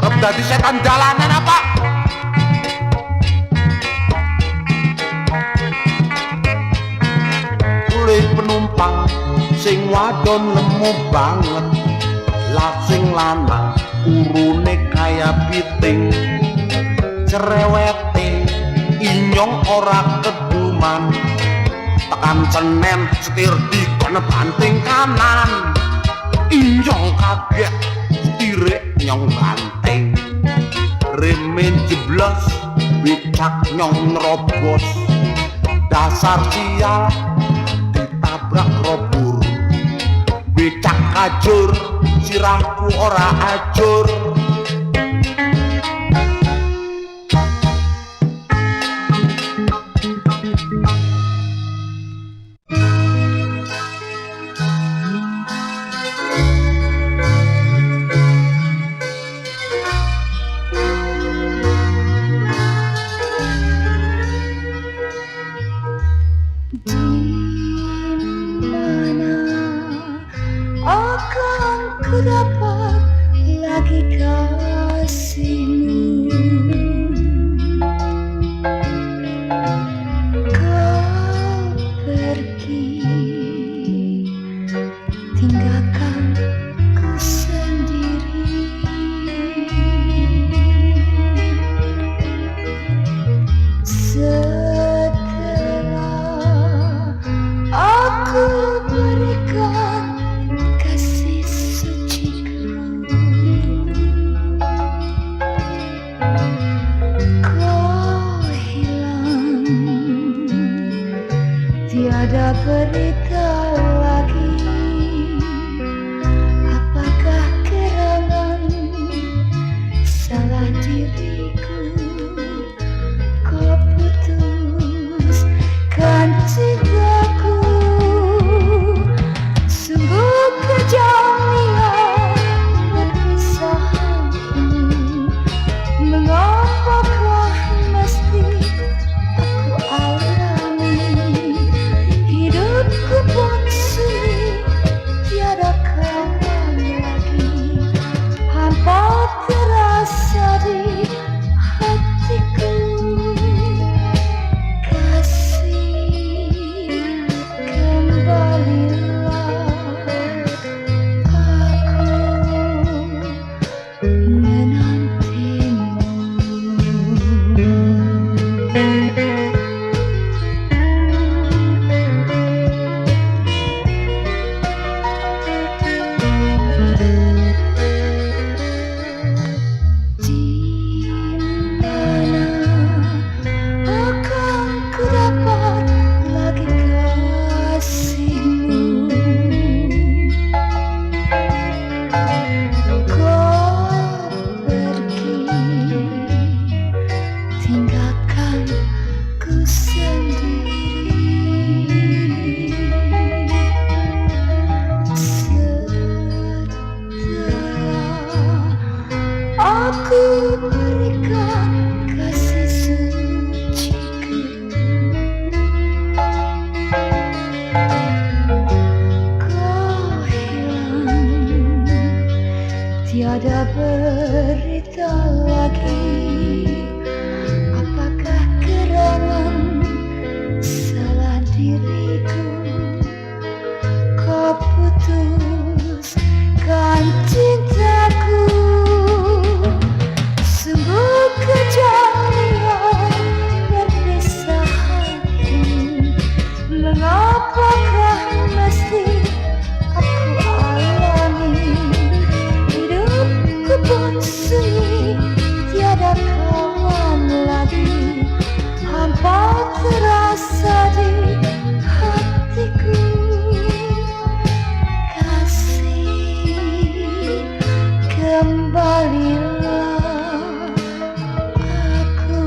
arep dadi setan jalanan apa kulit penumpang sing wadon lemu banget lah sing lanang urune kaya piting cerewete inyong ora keduman tekan cenen setir dikon banting kanan inyong kaget setire nyong banting remen jeblos becak nyong nerobos dasar sial ditabrak robur becak ajur sirahku ora ajur Tiada berita lagi. Apakah gerangan salah diriku? Kau putuskan cintaku. Sungguh kejam niat perpisahanku. Mengapakah mesti aku alami? Hidupku pun sunyi, tiada kawan lagi. Hampa terasa di hatiku. Kasih, kembalilah. Aku menantimu. Akan ku dapat lagi kasihmu? Kau pergi, tinggalkan ku sendiri. Setelah aku berikan kasih suciku, kau hilang, tiada berita lagi. Apakah gerangan salah diriku? Kau putuskan cintaku. kembalilah, aku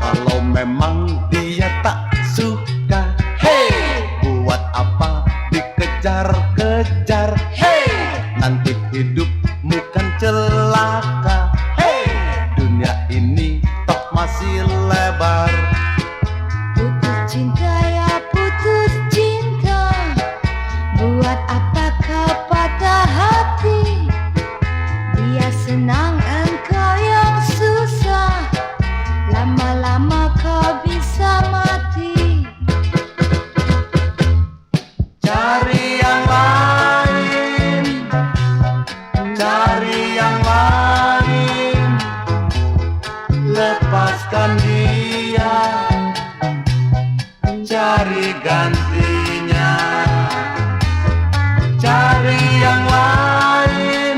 Kalau memang dia tak suka, hey, buat apa dikejar-kejar, hey, nanti hidupmu kan celaka, hey, dunia ini toh masih lebar. putus cinta ya putus cinta, buat apa kau patah hati? Dia senang engkau yang susah, lama-lama kau bisa mati. Cari yang lain, cari yang lain, lepaskan dia, cari gantinya. Cari yang lain,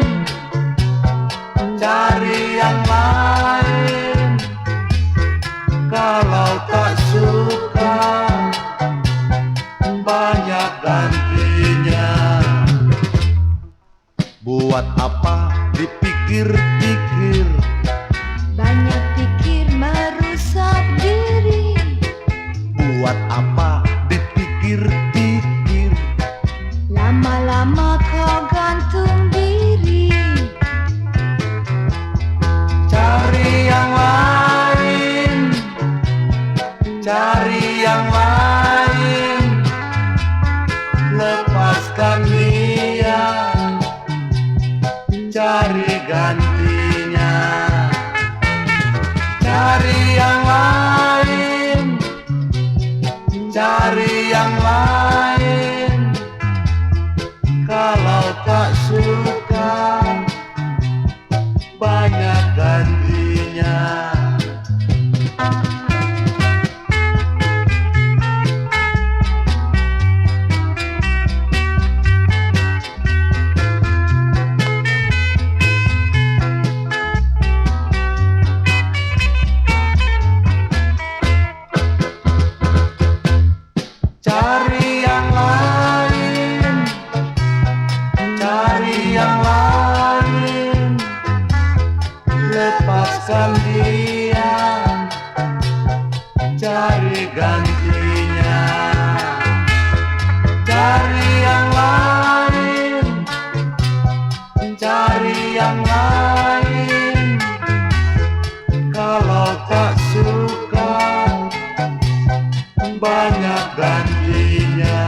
cari yang lain, kalau tak suka banyak gantinya. Buat apa dipikir-pikir, Banyak pikir merusak diri, buat apa dipikir-pikir, lama-lama kau gantung diri. cari yang lain, cari yang lain, lepaskan dia, cari gantinya. Cari yang lain, cari yang lain, kalau tak suka banyak gantinya. Cari yang lain, cari yang lain, lepaskan dia, cari gantinya. Cari yang lain, cari yang lain, kalau tak suka banyak gantinya.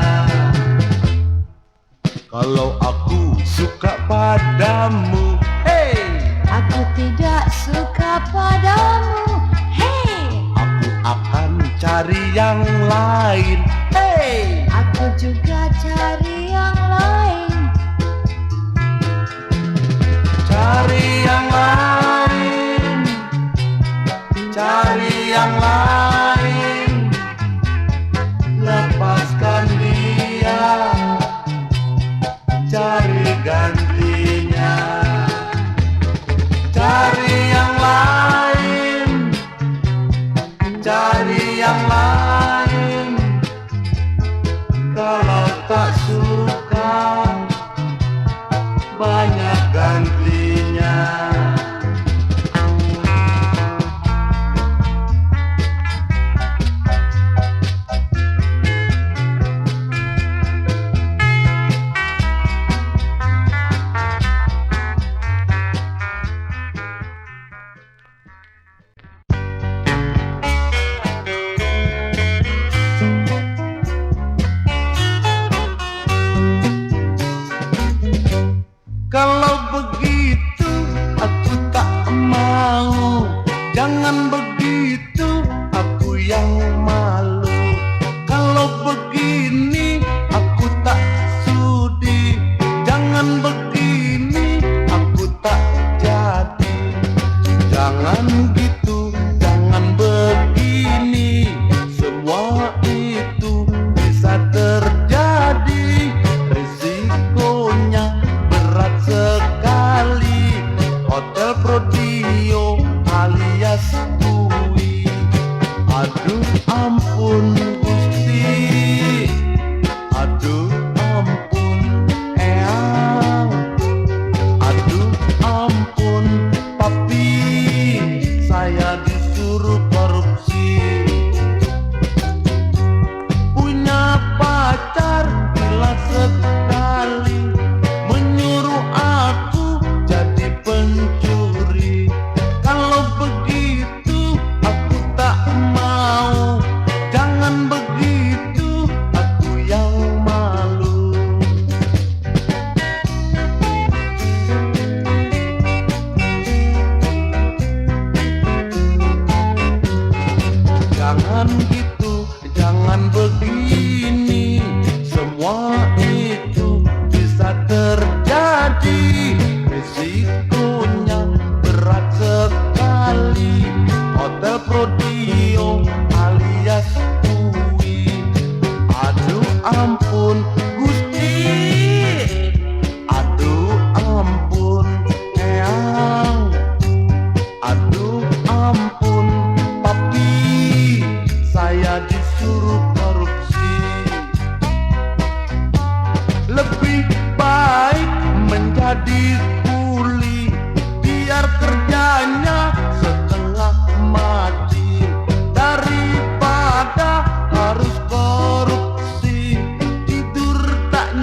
Kalau aku suka padamu, hey, Aku tidak suka padamu, hey, aku akan cari yang lain, hey, aku juga cari yang lain. cari yang lain, cari yang lain, lepaskan dia,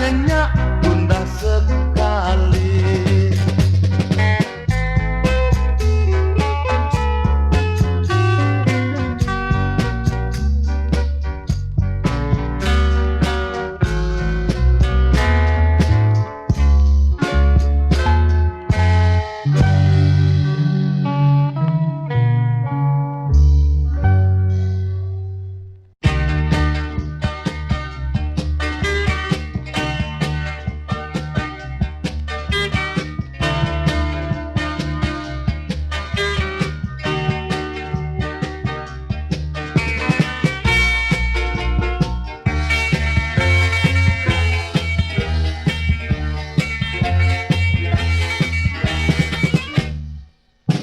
nyenyak bunda sekali.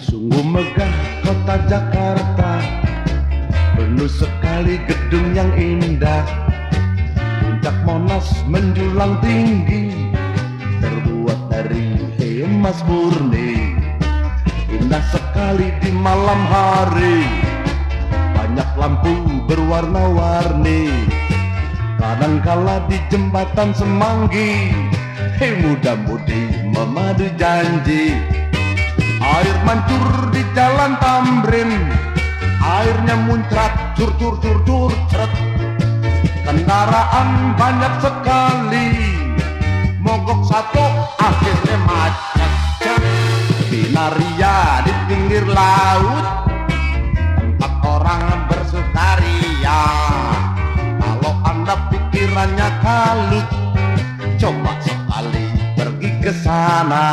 Sungguh megah kota Jakarta, penuh sekali gedung yang indah. Puncak Monas menjulang tinggi, terbuat dari emas murni. Indah sekali di malam hari, banyak lampu berwarna-warni. Kadangkala di jembatan Semanggi, muda-mudi memadu janji. Air mancur di jalan Tamrin, airnya muncrat cur cur cur cur ceret. Kendaraan banyak sekali, mogok satu akhirnya macet. Binaria di pinggir laut, tempat orang bersukaria. Kalau anda pikirannya kalut, coba sekali pergi ke sana.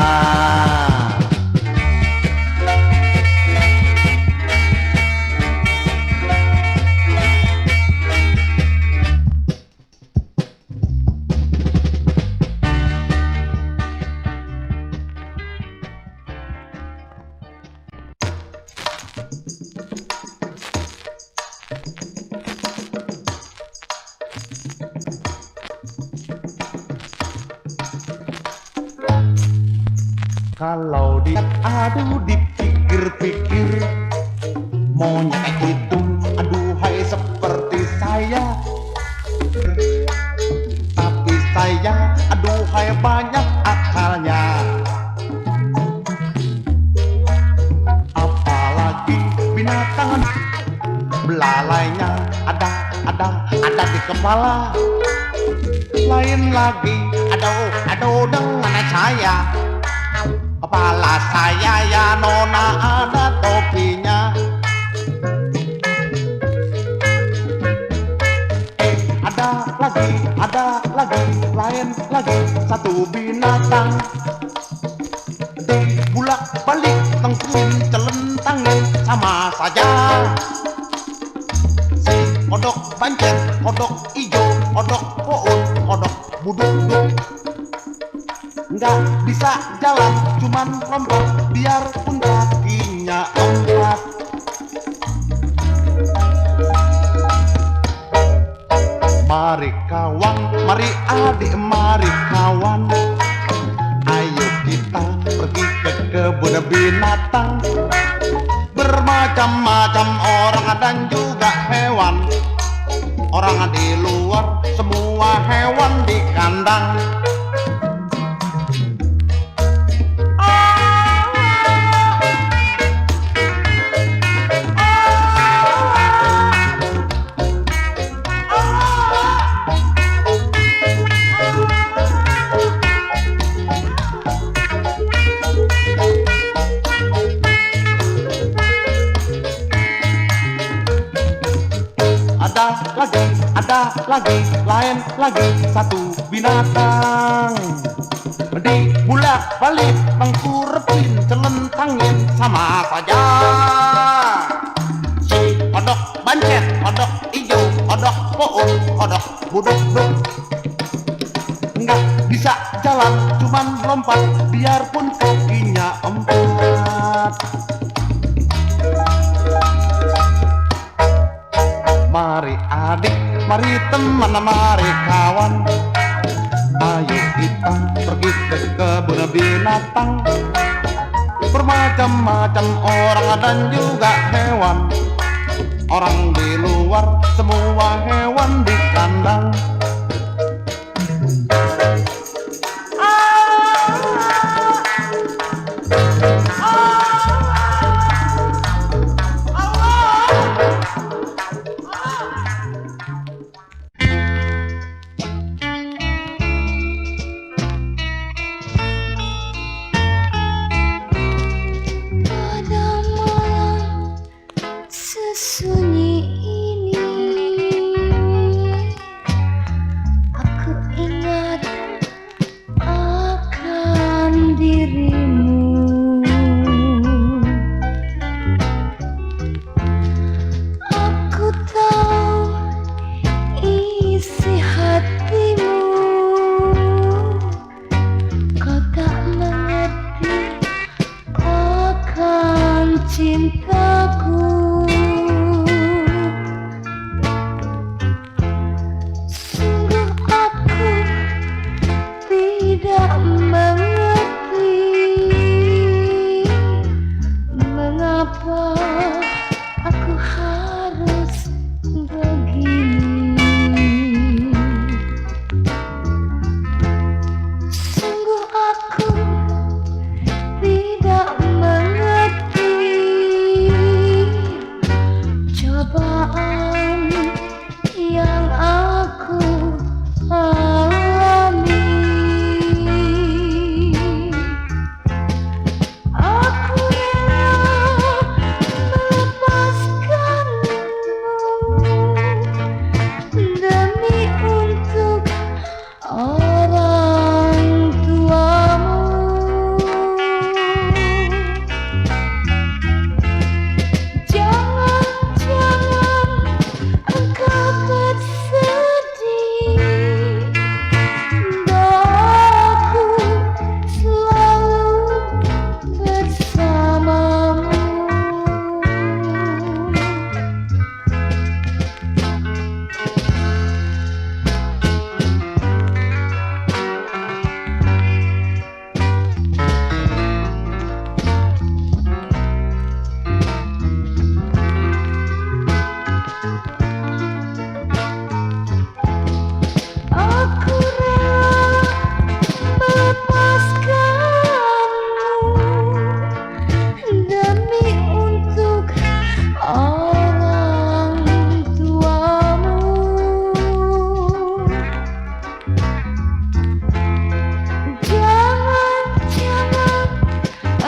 Kalau dia aduh dipikir-pikir, maunya itu aduhai seperti saya. Tapi saya aduhai banyak akalnya. Apalagi binatang belalainya ada di kepala. Lain lagi ada dengan saya. Kepala saya ya nona ada topinya. Ada lagi, lain lagi satu binatang. Bulak balik tengkuin celentangin sama saja. Si kodok bancet, kodok ijo, kodok pout, kodok buduk-buduk. Nggak bisa jalan, cuman lompat, biarpun kakinya empat. Mari kawan, mari adik, mari kawan, ayo kita pergi ke kebun binatang. Bermacam-macam orang dan juga hewan, orang di luar, semua hewan di kandang. Ada lagi, lain lagi satu binatang. Di bulak balik tengkurepin celentangin sama saja. Si kodok bancet, kodok ijo, kodok pout, kodok buduk-buduk. Nggak bisa jalan, cuman lompat, biarpun kakinya empat. Mari adik, mari teman, mari kawan, ayo kita pergi ke kebun binatang. Bermacam-macam orang dan juga hewan, orang di luar, semua hewan di kandang. dirimu. Aku tahu isi hatimu, kau tak mengerti akan cintaku. Sungguh aku tidak mengerti mengapa aku harus begini. Sungguh aku tidak mengerti cobaan yang aku alami. Aku rela melepaskanmu demi untuk orang tuamu. Jangan engkau bersedih, doaku selalu bersamamu. Aku rela melepaskanmu demi untuk orang tuamu. Jangan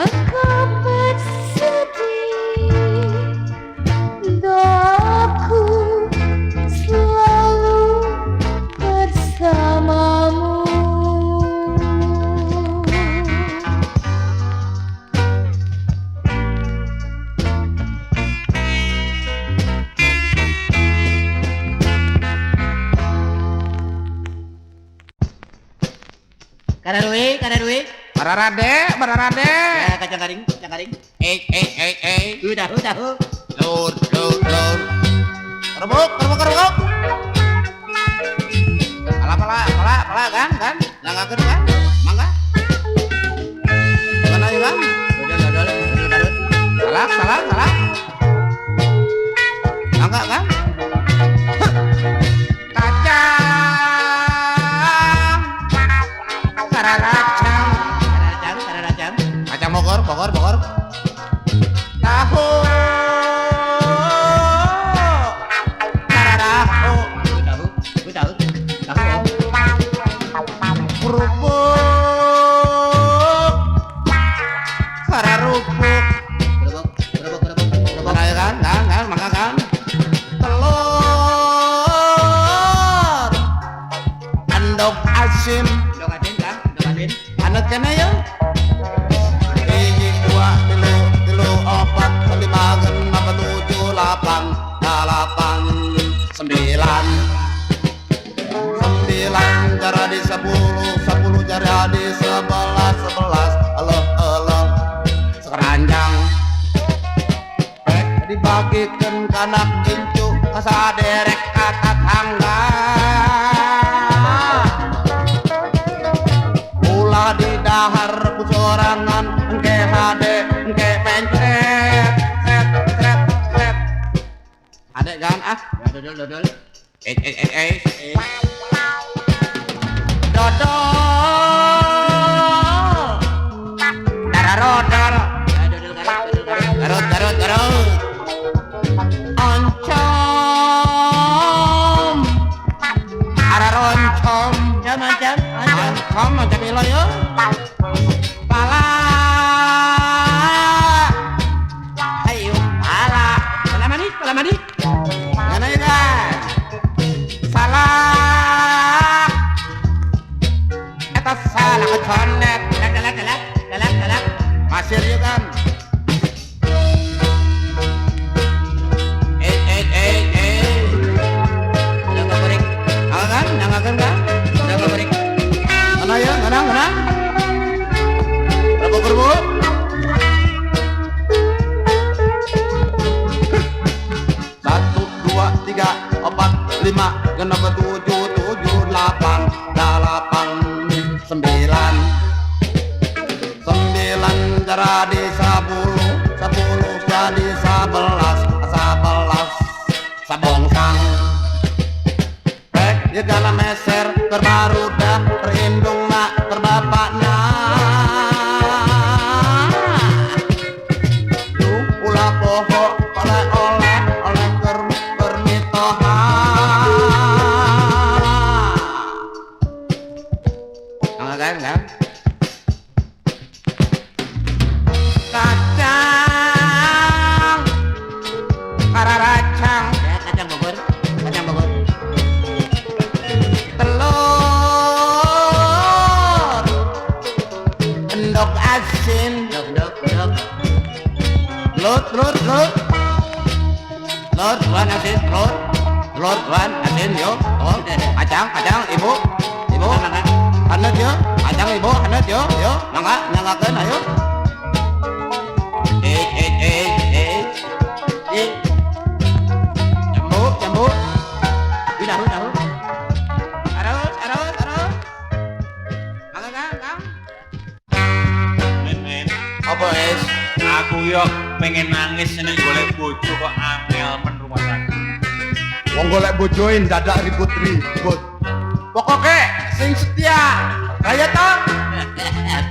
engkau bersedih, doaku selalu bersamamu. Kadarui. Bararade. Ya, kacang garing. Udah. Lur. Kerbuk. Pala kan? Langgakeun kan? Mangga. Mana ieu kan? Dodol. Salah. Mangga kan? Kacang. Kararacang. Kacang bogor. Tahu. Kararaho. Gue tahu. Kerupuk. Kararupuk. Kerupuk. Mana ya kan? Mangga kan? Telur. Andok asin. Udah kan? Anet kene ya? 1, 2, 3, 4, 5, 6, 7, 8, 9 cara di 10 cara di 11 Eluh sekeranjang dibagikeun kana kincu kasaderek ka tetangga ulah di dahar pusorangan engke hade engke pencet set adek jangan Dodol. dodol dararodol garut oncom araroncom Macam. oncom macam ilo yo pala ayo pala mani mana ya salah eta salah conet galak jadi 10, 10 jadi 11, 11 sabongsang. Ya gala meser terbarudak terindung nak terbapaknya. Ulah pokok oleh kermitohan. Kan? Kacang kararacang ya, kacang Bogor telur endok asin dok telur tuan asin telur tuan asin yo kacang ibu hanet yo kacang ibu hanet yo nyanggakeun ayo jambu taruh Men, apa es aku yo pengen nangis seneng golek bojo kok angel men rumah sakit. Wong golek bojoin dadak ribut. pokoknya sing setia kaya toh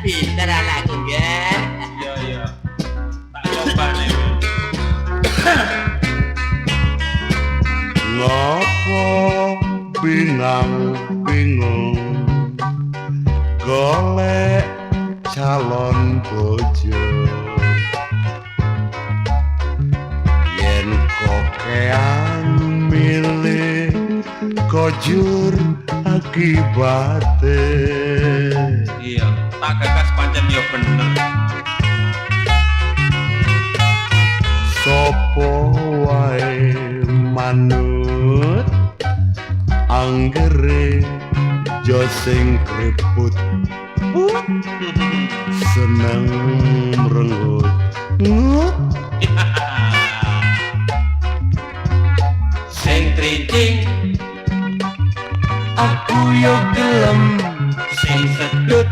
Pintar anakku, Gen. Iya. Tak coba nih. Ngopo bingung golek calon bojo yen kokean milih kojur akibate. Iya, tak gagas pancen yo bener. Sopo wae manut anggere jo sing kreput seneng mrenggut ngut Sing trincing, aku yo gelem sing sedut,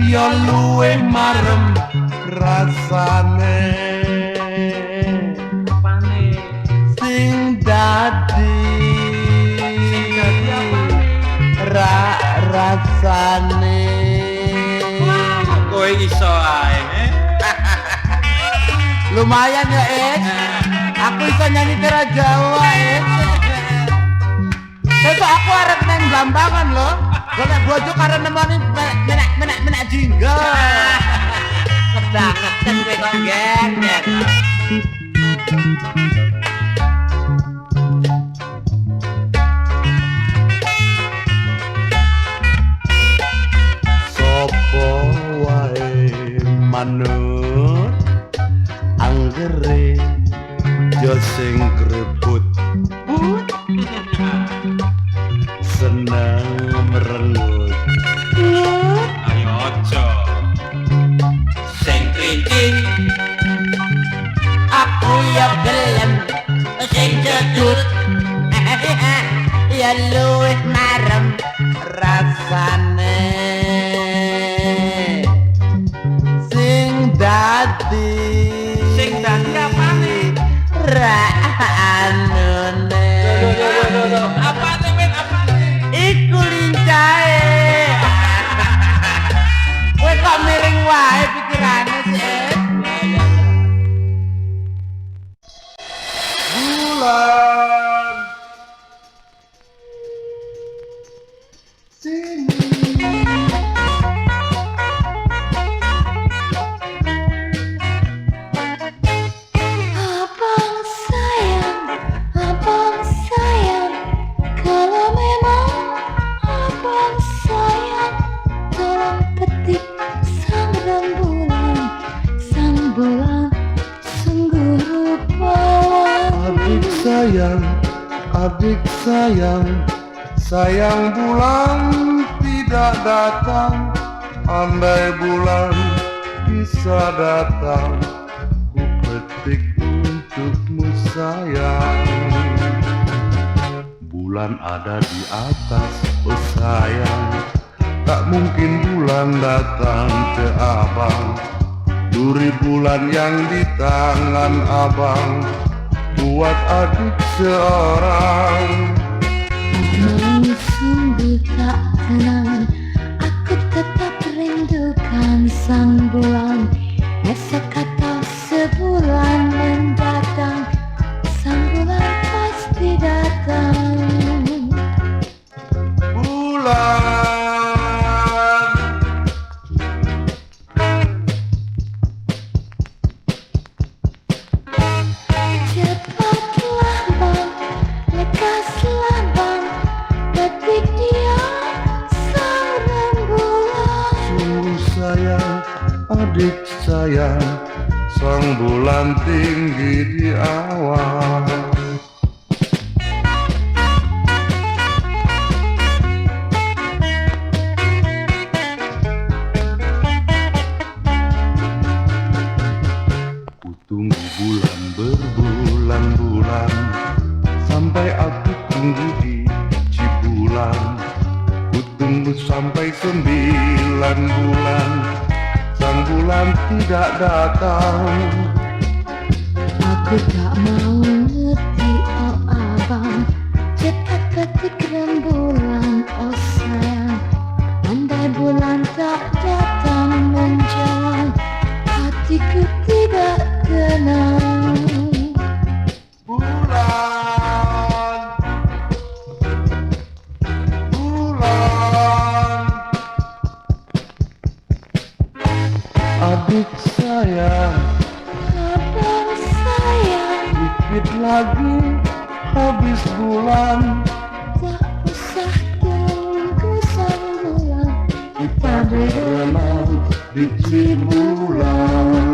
yo luwih marem rasane apane? sing dadi rasane Kowe iso ae, lumayan ya es aku bisa nyanyi kera Jawa es besok aku arep neng Blambangan loh golek bojo karena nemoni menak jingga Kebangetan gue kok, Gen. sopo wae manut anggere jo sing grebut seneng merengut Ayo ojo. Sing trincing, aku ya gelem sing sedut ya luwih marem rasane sing dadi apane? Ranune Apane men apane? iku lincae kowe kok miring wae pikirane sih bulan sini Abang sayang, kalau memang abang sayang, tolong ketik sang rembulan, sungguh rupawan. adik sayang bulan tidak datang, andai bulan bisa datang, ku petik untukmu sayang. Bulan ada di atas, oh sayang, tak mungkin bulan datang ke abang. Duri bulan yang di tangan abang buat adik seorang. Mau sungguh tak tenang, aku tetap rindukan sang bulan. Esok atau sebulan mendatang, sang bulan pasti datang. Bulan, Cepatlah bang, lekaslah bang, detik dia sang rembulan. sungguh sayang adik sayang, sang bulan tinggi di awan. Ku tunggu bulan berbulan-bulan, sampai aku tunggu di Cibulan. Ku tunggu sampai 9 bulan, sang bulan tidak datang. Aku tak mau ngerti oh abang, cepat ketik rembulan oh sayang. Andai bulan tak datang menjelang, hatiku tidak tenang. Bulan, bulan, adik sayang, Abang sayang, dikit lagi habis bulan. tak usah tunggu sang bulan, Kita berenang di Cibulan.